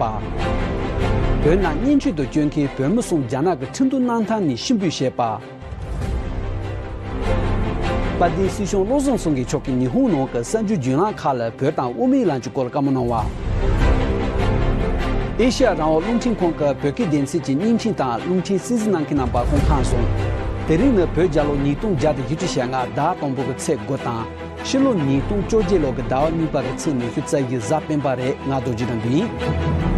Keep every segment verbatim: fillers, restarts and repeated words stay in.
པ། བོད་ནང་གཉེན་སྤྱོད་དུ་བསྐྱོད་མཁན་བོད་མི་གསུམ་རྒྱ་ནག་གི་ཁྲིམས་གཏུག་གནང་ཐབས་ནས་ཕྱིར་འབུད་བྱས་པ། དཔལ་ལྡན་སྲིད་སྐྱོང་བློ་བཟང་སེང་གེ་མཆོག་གིས་ཉི་ཧོང་ནང་གི་གསར་འགྱུར་བརྒྱུད་ལམ་ཁག་ལ་བོད་དང་དབུ་མའི་ལམ་གྱི་སྐོར་བཀའ་མོལ་གནང་བ། ཨེ་ཤ་ཡ་རང་དབང་རླུང་འཕྲིན་ཁང་གི་བོད་སྐད་སྡེ་ཚན་གྱི་བརྙན་འཕྲིན་དང་རླུང་འཕྲིན་སྲིད་འཛིན་གནང་མཁན་རྣམ་པ་སྐུ་འཁམས་སོང་། དེ་རིང་ནི་བོད་རྒྱལ་ལོ་ཉིས་སྟོང་བརྒྱ་དང་བཞི་བཅུ་ཞེ་ལྔ་ཟླ་དང་པོ་གི་ཚེས་དགུ་དང་། ཕྱི་ལོ་ཉིས་སྟོང་བཅོ་བརྒྱད་ལོ་གི་ཟླ་བ་གཉིས་པ་གི་ཚེས་ཉི་ཤུ་རྩ་བཞི་གཟའ་སྤེན་པ་རེད། ང་རྡོ་རྗེ་དྲང་པོ་ཡིན།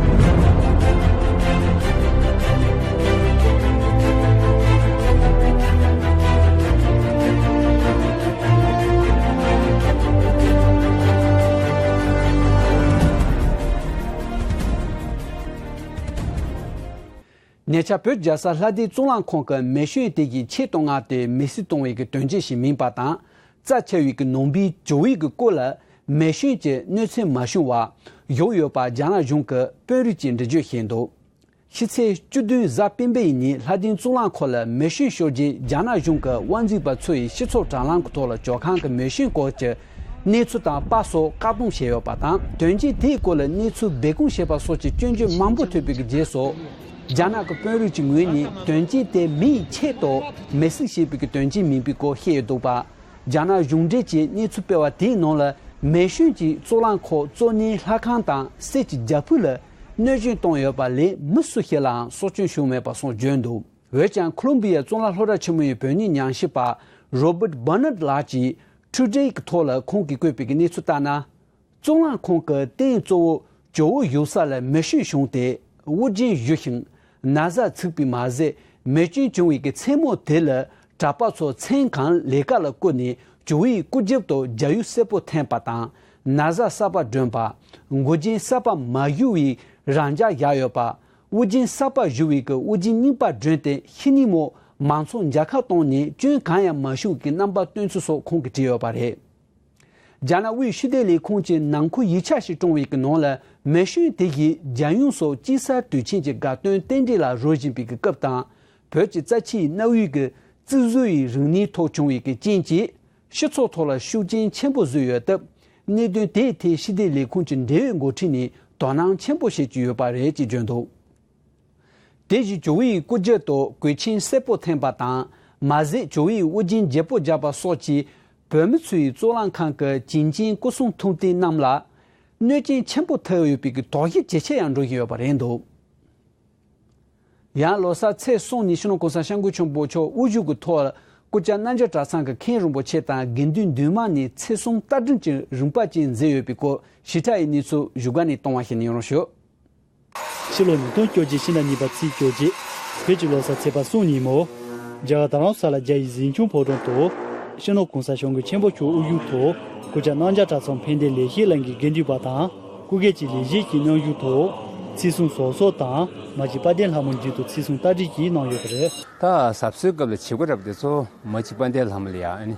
ཉེ་ཆར་བོད་རྒྱལ་ས་ལྷ་ལྡན་གཙུག་ལག་ཁང་གི་མེ་སྐྱོན་དེ་གའི་ཆེད་དུ་མངགས་ཏེ་མེ་བསྲེགས་གཏོང་བའི་གི་དོན་རྐྱེན་ཞིག་མིན་པ་དང་། རྩ་ཆེ་བའི་གི་ནང་པའི་ཇོ་བོའི་གི་སྐུ་ལ་མེ་སྐྱོན་གྱི་གནོད་འཚེ་མ་བྱུང་བ་བཞུགས་ཡོད་པ་རྒྱ་ནག་གཞུང་གི་དཔོན་རིགས་ཀྱིས་འགྲེལ་བརྗོད་བྱས་འདུག་ཕྱི་ཚེས་བཅུ་བདུན་གཟའ་སྤེན་པའི་ཉིན་ལྷ་ལྡན་གཙུག་ལག་ཁང་ལ་མེ་སྐྱོན་ཤོར་རྗེས་རྒྱ་ནག་གཞུང་གི་དབང་འཛིན་པ་ཚོ་ཡིས་སྤྱི་ཚོགས་དྲ་ལམ་གྱི་ཐོག་ལ་ཇོ་ཁང་གི་མེ་སྐྱོན་སྐོར་གྱི་གནས་ཚུལ་དང་པར་སོགས་བཀག་སྡོམ་བྱས་ཡོད་པ་དང་། དོན་རྐྱེན་དེའི་སྐོར་ལ་གནས་ཚུལ་སྦས་སྐུང་བྱས་པ་སོགས་ཀྱི་སྐྱོན་བརྗོད་མང་པོ་ཐོས་པའི་རྗེས་སུ། རྒྱ་ནག་གི་དཔོན་རིགས་ཀྱི་ངོས་ནས་དོན་རྐྱེན་དེ་མིའི་ཆེད་དུ་མེ་བསྲེགས་བྱས་པའི་གི་དོན་རྐྱེན་མིན་པའི་སྐོར་བཤད་ཡོད་འདུག་པ། རྒྱ་ནག་གཞུང་འབྲེལ་གྱི་གནས་ཚུལ་སྤེལ་བ་དེའི་ནང་ལ། མེ་སྐྱོན་གྱིས་གཙུག་ལག་ཁང་གཙོ་གནད་ལྷ་ཁང་དང་གསེར་གྱི་རྒྱ་ཕུབ་ལ་གནོད་སྐྱོན་བཏང་ཡོད་པ་ལས་མི་སུ་ཞིག་ལའང་སྲོག་སྐྱོན་བྱུང་མེད་པ་སོགས་བརྗོད་འདུག་འོན་ཀྱང་ཁོ་ལོམ་བི་ཡའི་གཙུག་ལག་སློབ་གྲྭ་ཆེན་མོ་ཡི་བོད་གཉེར་ཉམས་ཞིབ་པ་རོ་བརྟ་བར་ནར་ལགས་ཀྱིས་ཊུ་ཌེ་གི་ཐོག་ལ་ཁོང་གིས་བཀོད་པའི་གནས་ཚུལ་ལྟར་ན། གཙུག་ལག་ཁང་གི་རྟེན་གཙོ་བོ་ཇོ་བོ་བཞུགས་ས་ལ་མེ་སྐྱོན་བྱུང་སྟེ་དབུ་རྒྱན་གཞུ་ཞིང་ན་བཟའ་ཚིག་པས་མ་ཟད། མེ་སྐྱོན་བྱུང་བའི་གི་མཚན་མོ་དེ་ལ་གྲྭ་པ་ཚོ་མཚན་གང་ལས་ཀ་ལ་བསྐུལ་ནས་ཇོ་བོའི་སྐུ་རྒྱབ་ཏུ་རྒྱ་ཡུལ་སེར་པོ་འཐེན་པ་དང་། ན་བཟའ་གསར་པ་སྒྲོན་པ། མགོ་རྒྱན་གསར་པ་མ་གཞུ་བའི་རང་འཇགས་བཞག་ཡོད་པ། དབུ་རྒྱན་གསར་པ་གཞུ་བའི་གི་དབུ་རྒྱན་རྙིང་པ་སྒྲོན་ཏེ་ཕྱི་ཉིན་མོ་མང་ཚོགས་མཇལ་ཁ་བཏང་ནས་སྐྱོན་གང་ཡང་མ་བྱུང་གི་རྣམ་པ་སྟོན་ཚུལ་སོགས་ཁོང་གིས་བྲིས་ཡོད་པ་རེད། རྒྱ་ནག་དབུས་ཕྱི་དོན་ལས་ཁུངས་ཀྱི་ནང་ཁུལ་ཡིག་ཆ་ཞིག་བཀྲོངས་པའི་གི་ནང་ལ། མེ་སྐྱོན་དེ་བཞིན་རྒྱལ་ཡོངས་སུ་དཔྱིད་གསར་དུས་ཆེན་གྱི་དགའ་སྟོན་རྟེན་འབྲེལ་ལ་རོལ་བཞིན་པའི་གི་སྐབས་དང་། བོད་ཀྱི་རྩ་ཆེའི་གནའ་བོའི་གི་རྩིག་བཟོ་ཡི་རིག་གནས་ཐོག་བྱུང་བའི་གི་རྐྱེན་གྱིས། སྤྱི་ཚོགས་ཐོག་ལ་ཤུགས་རྐྱེན་ཆེན་པོ་བཟོས་ཡོད་སྟབས། གནད་དོན་དེའི་ཐད་ཕྱི་དོན་ལས་ཁུངས་ཀྱི་འབྲེལ་ཡོད་འགོ་ཁྲིད་ནས་དོ་སྣང་ཆེན་པོ་བྱེད་ཀྱི་ཡོད་པ་རེད་ཅེས་བརྗོད་འདུག་དེ་བཞིན་ཇོ་བོའི་སྐུ་རྒྱབ་ཏུ་གོས་ཆེན་སེར་པོ་འཐེན་པ་དང་མ་ཟད། ཇོ་བོའི་དབུ་རྒྱན་བརྗེ་པོ་བརྒྱབ་པ་སོགས་ཀྱིས་བོད་མི་ཚོའི་གཙུག་ལག་ཁང་གི་བྱིན་ཅན་སྐུ་གསུང་ཐུགས་རྟེན་རྣམས་ལ་གནོད་རྐྱེན་ཆེན་པོ་ཐེབས་ཡོད་པའི་གི་དོགས་གཞི་ཇེ་ཆེ་ཡང་འགྲོ་བཞིན་ཡོད་པ་རེད་འདུག་ཡང་ལོ་གསར་ཚེས་གསུམ་ཉིན་སྤྱི་ནོར་གོང་ས་སྐྱབས་མགོན་ཆེན་པོ་མཆོག་དབུ་བཞུགས་ཀྱི་ཐོག་སྐུ་བཅར་རྣམ་རྒྱལ་གྲྭ་ཚང་གི་མཁན་རིན་པོ་ཆེ་དང་དགེ་འདུན་འདུས་མང་ནས་ཚེས་གསུམ་རྟ་སྒྲིང་གི་རིམ་པ་ཅན་མཛད་ཡོད་པའི་སྐོར་ཞིབ་ཕྲ་ཡི་གནས་ཚུལ་བཞུགས་སྒར་ནས་གཏོང་བ་ཞིག་ཡིན་རོགས་ཞུ། ཕྱི་ལོ་ཉིས་སྟོང་བཅོ་བརྒྱད་ཕྱི་ཟླ་གཉིས་པ་ཚེས་བཅོ་བརྒྱད། བོད་ཀྱི་ལོ་གསར་ཚེས་པ་གསུམ་ཉིན་མོ། རྒྱ་གར་རྡ་རམ་ས་ལ་རྒྱ་ཡི་གཟིམ་ཆུང་ཕོ་བྲང་དུ། སྤྱི་ནོར་གོང་ས་སྐྱབས་མགོན་ཆེན་པོ་མཆོག་དབུ་བཞུགས་ཐོག་སྐུ་བཅར་རྣམ་རྒྱལ་གྲྭ་ཚང་ཕན་བདེ་ལེགས་བཤད་གླིང་གི་དགེ་འདུན་པ་དང་། སྐུ་སྒེར་གྱི་ལས་བྱེད་ཀྱི་རྣམ་བཞུགས་ཐོག་ཚེས་གསུམ་གཟབ་གཟབ་དང་མ་གཅིག་དཔལ་ལྡན་ལྷ་མོ་མདུན་དུ་ཚེས་གསུམ་རྟ་སྒྲིང་གནང་ཡོད་པ་རེད། ད་གཟབ་གསོལ་སྐབས་ལ་བྱེད་སྒོ་རབ་དེ་ཚོ་མ་གཅིག་དཔལ་ལྡན་ལྷ་མོ་ལ་ཡང་ཨ་ནི་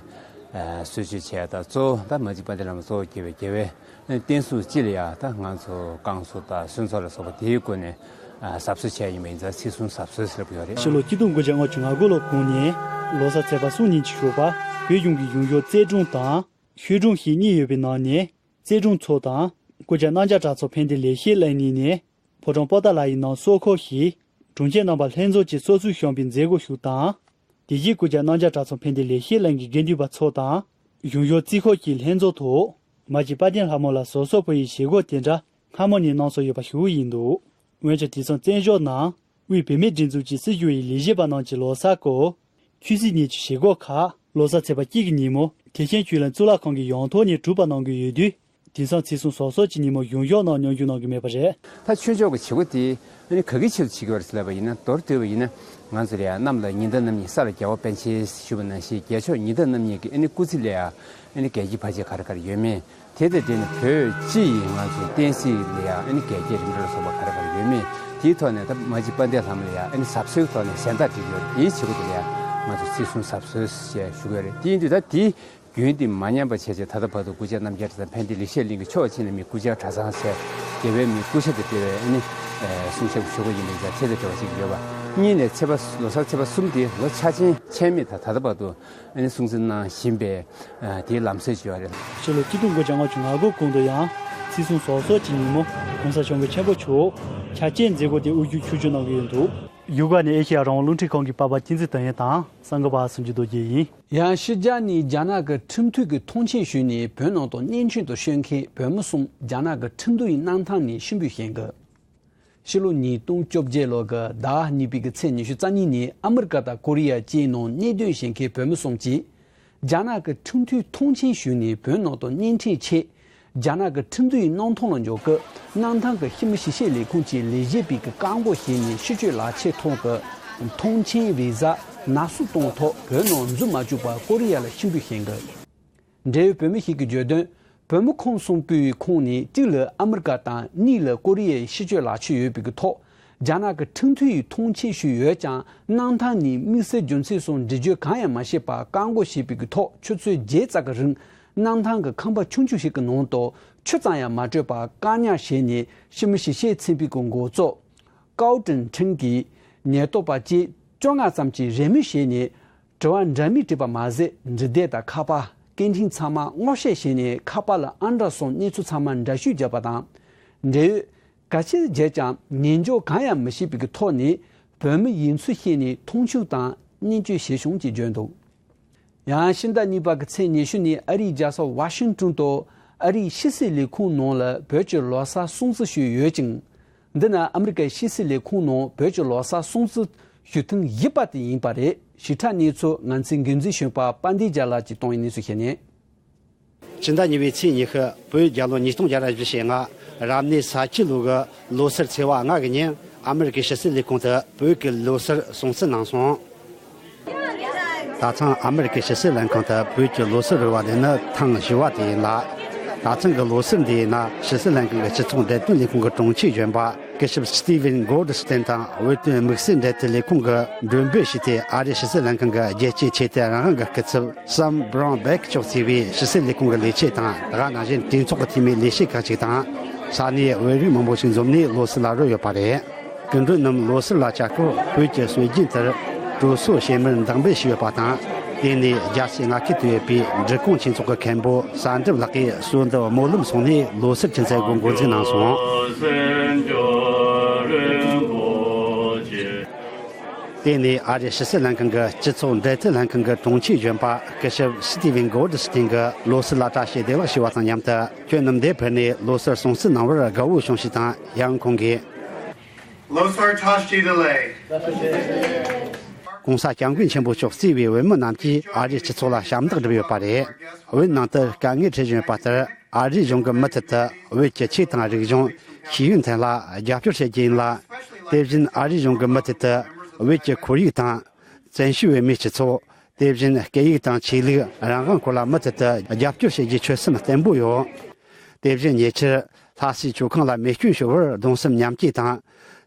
གསོལ་མཆོད་བྱས་དང་གཙོ་བོ་ད་མ་གཅིག་དཔལ་ལྡན་ལྷ་མོ་གཙོ་བོ་དགེ་བའི་དགེ་བའི། བརྟན་སྲུང་སྤྱི་ལ་ཡང་ད་ང་ཚོ་བསྐང་གསོ་དང་གསོལ་ཚོགས་ལ་སོགས་པ་དེའི་སྒོ་ནས་གཟབ་གསོལ་བྱས་ཡིན་པ་ཡིན་ཙང་ཚེས་གསུམ་གཟབ་གསོལ་ཟེར་གྱི་ཡོད་རེད། ཕྱི་ལོ་ཆིག་སྟོང་དགུ་བརྒྱ་ལྔ་བཅུ་ང་དགུ་ལོ་གོང་ནས་ལོ་གསར་ཚེས་པ་གསུམ་ཉིན་གྱི་ཞོགས་པ་བོད་གཞུང་གི་གཞུང་ཞབས་རྩེ་དྲུང་དང་ཤོད་དྲུང་ཞེས་གཉིས་ཡོད་པའི་ནང་ནས་རྩེ་དྲུང་ཚོ་དང་སྐུ་བཅར་རྣམ་རྒྱལ་གྲྭ་ཚང་ཕན་བདེ་ལེགས་བཤད་གླིང་གཉིས་ནས་ཕོ་བྲང་པོ་ཏཱ་ལ་ཡི་ནང་གསོལ་ཁ་ཞུས། དྲུང་ཆེ་རྣམ་པ་ལྷན་ཚོགས་ཀྱིས་གསོལ་ཚིགས་བཤམས་པའི་མཛད་སྒོ་ཞིག་དང་། དེ་རྗེས་སྐུ་བཅར་རྣམ་རྒྱལ་གྲྭ་ཚང་ཕན་བདེ་ལེགས་བཤད་གླིང་གི་དགེ་འདུན་པ་ཚོ་དང་། གཞུང་ཞབས་རྩིས་ཁང་གི་ལྷན་ཚོགས་ཐོག་མ་གཅིག་དཔལ་ལྡན་ལྷ་མོ་ལ་གཟབ་གཟབ་ཕུལ་བའི་བྱེད་སྒོ་དེ་འདྲ་སྔ་མོ་ནས་གནང་སྲོལ་ཡོད་པ་ཞུ་གི་ཡིན་འདུག་འོན་ཀྱང་དེང་སང་བཙན་བྱོལ་ནང་དབུས་བུད་མེད་སྒྲིག་འཛུགས་ཀྱི་སྲིད་བྱུས་ཡི་ལས་བྱེད་པ་རྣམས་ཀྱིས་ལོ་གསར་སྐབས་ཆོས་སྲིད་གཉིས་ཀྱི་བྱེད་སྒོ་ཁག་ལོ་གསར་ཚེས་པ་གཅིག་གི་ཉིན་མོ་དེ་བཞིན་ཆོས་གླིང་གཙུག་ལག་ཁང་གི་ཡང་ཐོག་ནས་གྲུབ་པ་གནང་གི་ཡོད་དུས། དེང་སང་ཚེས་གསུམ་གཟབ་གཟབ་ཀྱི་ཉིན་མོ་གཞུང་ཞབས་ནང་མཉམ་ཞུགས་གནང་གི་མེད་པ་རེད། ད་ཆོས་ཕྱོགས་ཀྱི་བྱེད་སྒོ་དེ་ཨ་ནི་ག་གི་ཆེད་དུ་བྱེད་ཀྱི་ཡོད་རེད་ཟེར་ལབ་པ་ཡིན་ན། མདོར་བསྡུས་པ་ཡིན་ན་ང་ཚོ་ལ་ཡང་གནམ་ལ་ཉི་ཟླ་རྣམ་གཉིས་ས་ལ་རྒྱལ་བ་པཎ་ཆེན་ཞུ་བ་ནང་བཞིན་རྒྱལ་མཆོག་ཉི་ཟླ་རྣམ་གཉིས་ཀྱི་ཨ་ནི་སྐུ་ཚེ་ལ་ཡང་ཨ་ནི་རྒྱལ་གྱི་བར་ཆད་ག་རེ་ག་རེ་ཡོད་མེད། དེ་དང་འབྲེལ་ནས་བོད་སྤྱི་ཡི་ང་ཚོ་བསྟན་སྲིད་ལ་ཡང་ཨ་ནི་འགལ་རྐྱེན་རིམ་གྲོ་ལ་སོགས་པ་ག་རེ་ག་རེ་ཡོད་མེད། དེའི་ཐོག་ནས་ད་མ་གཅིག་དཔལ་ལྡན་ལྷ་མོ་ལ་ཡང་ཨ་ནི་གཟབ་གསོལ་ཐོག་ནས་གཟེངས་རྟགས་སྤྲད་ཀྱི་ཡོད་རེད། དེའི་བྱེད་སྒོ་དེ་ལ་ཡང་ང་ཚོ་ཚེས་གསུམ་གཟབ་གསོལ་ཞེས་ཞུ་གི་ཡོད་རེད། དེ་ཡིན་དུས་ད་དེའི་རྒྱུན་དེ་མ་ཉམས་པ་བྱས་བྱས་ད་ལྟ་བར་དུ་སྐུ་བཅར་རྣམ་རྒྱལ་གྲྭ་ཚང་ཕན་བདེ་ལེགས་བཤད་གླིང་གི་ཕྱོགས་གཅིག་ནས་མི་སྐུ་བཅར་གྲྭ་ཚང་ཟེར་དགེ་བའི་མི་སྐུ་ཆ་དང་འབྲེལ་བའི་ཨ་ནི་གསུང་བཤད་ཞུ་དགོས་ཡིན་པའི་ཆ་དེ་དང་འབྲེལ་བ་ཞིག་ཡོད་པ། གཉིས་ནས་ཚེས་པ་ལོ་གསར་ཚེས་པ་གསུམ་དེ་ལོ་འཆར་ཅན་ཆད་མེད་དང་ད་ལྟ་བར་དུ་ཨ་ནི་སྲུང་བརྩི་གནང་བཞིན་པའི་དེའི་ལམ་སྲོལ་ཅིག་ཡོད་རེད། ཕྱི་ལོ་ཆིག་སྟོང་དགུ་བརྒྱ་ལྔ་བཅུ་ང་དགུ་གོང་དུ་ཡང་ བརྩི་སྲུང་སོ་སོ་གྱི་ཉིན་མོ་གོང་ས་མཆོག་གི་ཆེན་པོ་མཆོག་ཆ་རྐྱེན་མཛད་སྒོ་དེ་དབུ་བཞུགས་ཆིབས་བསྒྱུར་གནང་གི་ཡོད་འདུག་ཡུ་ག་ནས་ཨེ་ཤེ་ཡ་རང་དབང་རླུང་འཕྲིན་ཁང་གི་པ་ཕ་བསྟན་འཛིན་དོན་ཡོད་དང་གསར་འགོད་པ་སུམ་ཅུ་རྡོ་རྗེ་ཡིན། ཡང་ཕྱི་རྒྱལ་ནས་རྒྱ་ནག་གི་ཁྲིམས་མཐུན་གྱི་ཐོངས་མཆན་ཞུས་ནས་བོད་ནང་དུ་གཉེན་ཕྲད་དུ་བྱོན་མཁན་བོད་མི་གསུམ་རྒྱ་ནག་གི་ཁྲིམས་འདུལ་བའི་གནམ་ཐང་ནས་ཕྱིར་འབུད་བྱེད་འགོ། ཕྱི་ལོ་ཉིས་སྟོང་བཅོ་བརྒྱད་ལོ་གི་ཟླ་གཉིས་པའི་གི་ཚེས་ཉི་ཤུ་རྩ་གཉིས་ཉིན་ཨ་མི་རི་ཀ་དང་ཀོ་རི་ཡ་བཅས་ནང་གནས་སྡོད་བྱེད་མཁན་བོད་མི་གསུམ་གྱིས། རྒྱ་ནག་གི་ཁྲིམས་མཐུན་ཐོངས་མཆན་ཞུས་ནས་བོད་ནང་དུ་གཉེན་ཕྲད་ཆེད། རྒྱ་ནག་གི་ཁྲིམས་འདུལ་བའི་གནམ་ཐང་ལ་འབྱོར་སྐབས། གནམ་ཐང་གི་ཕྱི་མི་ཞིབ་བཤེར་ལས་ཁུངས་ཀྱིས་ལས་བྱེད་པའི་གི་བཀག་འགོག་བྱས་ནས་ཕྱི་སྐྱོད་ལག་ཁྱེར་ཐོག་གི་ཐོངས་མཆན་བི་ཟ་ནག་བསུབ་གཏོང་ཐོག་བོད་ནང་འཛུལ་མ་བཅུག་པར་ཀོ་རི་ཡ་ལ་ཕྱིར་འབུད་བྱེད་འགོ། འབྲེལ་ཡོད་བོད་མི་ཞིག་གིས་བརྗོད་དོན། བོད་མི་ཁོངས་གསུམ་པོའི་ཁོངས་ནས་གཅིག་ལ་ཨ་མི་རི་ཀ་དང་གཉིས་ལ་ཀོ་རི་ཡའི་ཕྱི་སྐྱོད་ལག་ཁྱེར་ཡོད་པའི་གི་ཐོག་རྒྱ་ནག་གི་ཁྲིམས་མཐུན་ཡི་ཐོངས་མཆན་ཞུས་ཡོད་ཀྱང་། གནམ་ཐང་ནས་དམིགས་བསལ་རྒྱུ་མཚན་སོགས་འགྲེལ་བརྗོད་གང་ཡང་མ་བྱས་པར་བཀག་འགོག་བྱས་པའི་གི་ཐོག་ཆུ་ཚོད་བརྒྱད་ཙམ་གྱི་རིང་། གནམ་ཐང་གི་ཁང་པ་ཆུང་ཆུང་ཞིག་གི་ནང་དུ་ཆུ་ཙམ་ཡང་མ་སྤྲོད་པར་བཀག་ཉར་བྱས་ནས། ཕྱི་མི་ཞིབ་བཤེར་ཚན་པའི་གི་འགོ་གཙོ་ཀའོ་ཀྲིན་ཁྲིན་གྱིས་ཉེན་རྟོག་པ་བཅས་བཅོ་ལྔ་ཙམ་གྱིས་རེས་མོས་བྱས་ནས། དྲི་བ་འདྲ་མིན་དྲིས་པ་མ་ཟད། འབྲི་དེབ་དང་ཁ་པར། སྐད་འཕྲིན་ཚང་མ་སྔོག་བཤེར་བྱས་ནས། ཁ་པར་ལ་ཨང་གྲངས་སོགས་གནས་ཚུལ་ཚང་མ་འདྲ་བཤུས་བརྒྱབ་པ་དང་། འབྲེལ་ཡོད་གལ་ཆེ་བརྗོད་ཀྱང་ཉན་འཇོག་གང་ཡང་མི་བྱེད་པའི་གི་ཐོག་ནས། བོད་མི་ཡིན་ཚུལ་བཤད་ནས་མཐོང་ཆུང་དང་བརྙས་བཅོས་བྱས་བྱུང་ཅེས་བརྗོད་འདུག་ཡང་ཕྱི་ཟླ་གཉིས་པ་གི་ཚེས་ཉི་ཤུ་ཉིན་ཨ་རིའི་རྒྱལ་ས་ཝ་ཤིང་ཏོན་དུ་ཨ་རིའི་ཕྱི་སྲིད་ལས་ཁུངས་ནང་ལ་བོད་ཀྱི་ལོ་གསར་སྲུང་བརྩི་ཞུས་ཡོད་ཅིང་། འདི་ནི་ཨ་མི་རི་ཀའི་ཕྱི་སྲིད་ལས་ཁུངས་ནང་བོད་ཀྱི་ལོ་གསར་སྲུང་བརྩི་ཞུ་ཐེངས་བཞི་པ་དེ་ཡིན་པ་རེད། ཞིབ་ཕྲ་གནས་ཚུལ་ང་ཚོའི་འགན་འཛིན་གཞོན་པ་དཔལ་ལྡན་རྒྱལ་ལགས་ཀྱིས་གཏོང་བའི་གནས་ཚུལ་ཞུས་ནས། ཕྱི་ཟླ་གཉིས་པའི་ཚེས་ཉི་ཤུ་བོད་རྒྱལ་ལོ་ཉིས་སྟོང་བརྒྱ་དང་བཞི་ཞེ་ལྔ་རབ་གནས་ས་ཁྱི་ལོ་གི་ལོ་སར་ཚེས་པ་ལྔ་གི་ཉིན་ཨ་མི་རི་ཀའི་ཕྱི་སྲིད་ལས་ཁུངས་དུ་བོད་ཀྱི་ལོ་སར་སྲུང་བརྩི་གནང་སོང་། ད་ཐེངས་ཨ་མི་རི་ཀའི་ཕྱི་སྲིད་ལྷན་ཁང་དུ་བོད་ཀྱི་ལོ་སར་རོལ་བ་འདི་ནི་ཐེངས་བཞི་བ་དེ་ཡིན་ལ། ད་ཐེངས་ཀྱི་ལོ་སར་འདི་ཡིན་ན་ཕྱི་སྲིད་ལྷན་ཁང་གི་སྤྱི་ཚོགས་འབྲེལ་མཐུད་ལས་ཁུངས་ཀྱི་དྲུང་ཆེ་གཞོན་པ་སྐུ་ཞབས་Steven Goldstein་དང་བོད་དོན་དམིགས་བསལ་འབྲེལ་མཐུད་ལས་ཁུངས་ཀྱིས་མགྲོན་འབོད་བྱས་ཏེ། ཨ་རིའི་ཕྱི་སྲིད་ལྷན་ཁང་གི་རྒྱལ་གཅེས་ཆོས་དད་རང་དབང་གི་སྐུ་ཚབ་Sam Brownback་མཆོག་གཙོས་པའི་ཕྱི་སྲིད་ལས་ཁུངས་ཀྱི་ལས་བྱེད་དང་། དེ་ག་ནང་བཞིན་གྲོས་ཚོགས་ཀྱི་འཐུས་མིའི་ལས་བྱེད་ཁག་ཅིག་དང་། ས་གནས་བོད་རིགས་མང་པོ་ཞིག་འཛོམས་ནས་ལོ་སར་ལ་རོལ་ཡོད་པ་རེད། སྐུ་མགྲོན་རྣམས་ལོ་སར་ལ་བཅར་སྐབས་བོད་ཀྱི་སྲོལ་རྒྱུན་ལྟར་དྲོ་གསོལ་ཞལ་མར་འདེགས་འབུལ་ཞུས་ཡོད་པ་དང་། དེ་ནས་རྒྱལ་སའི་མངའ་ཁུལ་དུ་ཡོད་པའི་འབྲི་གུང་ཆོས་ཚོགས་ཀྱི་མཁན་པོ་གསར་འགྲུབ་ལགས་ཀྱིས་སྲོལ་འདི་སྨོན་ལམ་སོང་ནས་ལོ་སར་ཆུ་ཚོད་དགུ་འགོ་འཛུགས་གནང་སོང་། དེ་ནས་ཨ་རིའི་ཕྱི་སྲིད་ལྷན་ཁང་གི་སྤྱི་ཚོགས་འབྲེལ་མཐུད་ལྷན་ཁང་གི་དྲུང་ཆེ་གཞོན་པ་སྐུ་ཞབས་Steven Goldstein་གྱིས་ལོ་སར་ལ་བཀྲ་ཤིས་བདེ་ལེགས་ཞུ་བ་དང་མཉམ་དུ། ཁྱོད་རྣམས་འདིར་ཕེབས་ནས་ལོ་སར་སྲུང་བརྩི་གནང་བར་དགའ་བོ་བྱུང་ཞེས་དང་། ཡང་ཁོང་གིས། Losar Tashi Delay། ༧གོང་ས་༧སྐྱབས་མགོན་ཆེན་པོ་མཆོག་གཙོས་པའི་བོད་མི་རྣམས་ཀྱིས་ཨ་རིའི་སྤྱི་ཚོགས་ལ་ཞབས་འདེགས་བསྒྲུབས་ཡོད་པ་རེད། བོད་ནང་དུ་དཀའ་ངལ་འཕྲད་བཞིན་ཡོད་པ་ལྟར། ཨ་རིའི་གཞུང་གི་མུ་མཐུད་དུ་བོད་ཀྱི་ཆོས་དང་རིག་གཞུང་། ཤེས་ཡོན་ཐད་ལ་རྒྱབ་སྐྱོར་བྱེད་རྒྱུ་ཡིན་ལ། དེ་བཞིན་ཨ་རིའི་གཞུང་གི་མུ་མཐུད་དུ་བོད་ཀྱི་ཁོར་ཡུག་དང་། བཙན་བྱོལ་བོད་མིའི་སྤྱི་ཚོགས། དེ་བཞིན་སྐད་ཡིག་དང་ཆོས་ལུགས་རང་དབང་སྐོར་ལ་མུ་མཐུད་དུ་རྒྱབ་སྐྱོར་བྱེད་རྒྱུའི་ཆོད་སེམས་བརྟན་པོ་ཡོད། དེ་བཞིན་ཉེ་ཆར་ལྷ་སའི་ཇོ་ཁང་ལ་མེ་སྐྱོན་ཤོར་བར་གདུང་སེམས་མཉམ་སྐྱེད་དང་།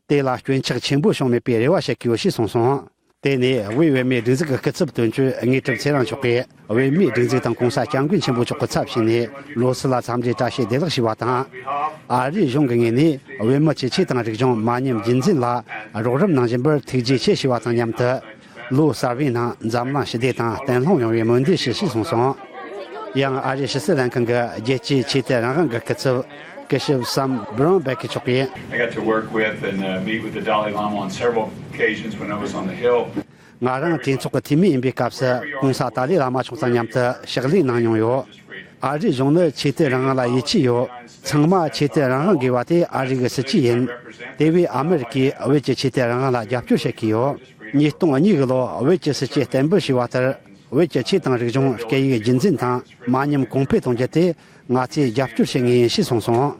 དེ་ལ་སྐྱོན་ཆག་ཆེན་པོ་བྱུང་མེད་པའི་རེ་བ་བྱེད་ཀྱི་ཡོད་ཞེས་གསུངས་སོང་། དེ་ནས་དབུས་བོད་མིའི་སྒྲིག་འཛུགས་ཀྱི་སྐུ་ཚབ་དོན་གཅོད་དངོས་གྲུབ་ཚེ་རིང་མཆོག་གིས། བོད་མིའི་སྒྲིག་འཛུགས་དང་༧གོང་ས་༧སྐྱབས་མགོན་ཆེན་པོ་མཆོག་གི་ཚབ་བྱས་ནས་ལོ་སར་ལ་འཚམས་འདྲིའི་བཀྲ་ཤིས་བདེ་ལེགས་ཞུ་བ་དང་། ཨ་རིའི་གཞུང་གི་ངོས་ནས་བོད་མི་ཀྱི་ཆོས་དང་རིག་གཞུང་མ་ཉམས་རྒྱུན་འཛིན་ལ་རོགས་རམ་གནང་བཞིན་པར་ཐུགས་རྗེ་ཆེ་ཞུ་བ་དང་མཉམ་དུ། ལོ་གསར་བའི་ནང་འཛམ་གླིང་ཞི་བདེ་དང་བརྟན་ལྷིང་ཡོང་བའི་སྨོན་འདུན་ཞུ་ཞེས་གསུངས་སོང་། ཡང་ཨ་རིའི་ཕྱི་སྲིད་ལྷན་ཁང་གི་རྒྱལ་སྤྱིའི་ཆོས་དད་རང་དབང་གི་སྐུ་ཚབ་སྐུ་ཞབས་Sam Brownback་མཆོག་གིས། I got to work with and uh, meet with the Dalai Lama on several occasions when I was on the Hill. ང་རང་གྲོས་ཚོགས་ཀྱི་འཐུས་མི་ཡིན་པའི་སྐབས་སུ་༧གོང་ས་ཏཱ་ལའི་བླ་མ་མཆོག་དང་མཉམ་དུ་ཕྱག་ལས་གནང་མྱོང་ཡོད། ཨ་རིའི་གཞུང་ནི་ཆོས་དད་རང་དབང་ལ་ཡིད་ཆེས་ཡོད། ཚང་མ་ཆོས་དད་རང་དབང་དགོས་པ་དེ་ཨ་རི་གི་སྲིད་ཇུས་ཡིན། དེ་བས་ཨ་མི་རི་ཀས་བོད་ཀྱི་ཆོས་དད་རང་དབང་ལ་རྒྱབ་སྐྱོར་བྱེད་ཀྱི་ཡོད། ཉིས་སྟོང་གཉིས་གི་ལོ་བོད་ཀྱི་སྲིད་ཇུས་གཏན་འབེབས་བྱས་པ་ལྟར། བོད་ཀྱི་ཆོས་དང་རིག་གཞུང་སྐད་ཡིག་རྒྱུན་འཛིན་དང་མ་ཉམས་གོང་འཕེལ་གཏོང་རྒྱུ་དེ་ང་ཚོས་རྒྱབ་སྐྱོར་བྱེད་ངེས་ཡིན་ཞེས་གསུངས་སོང་།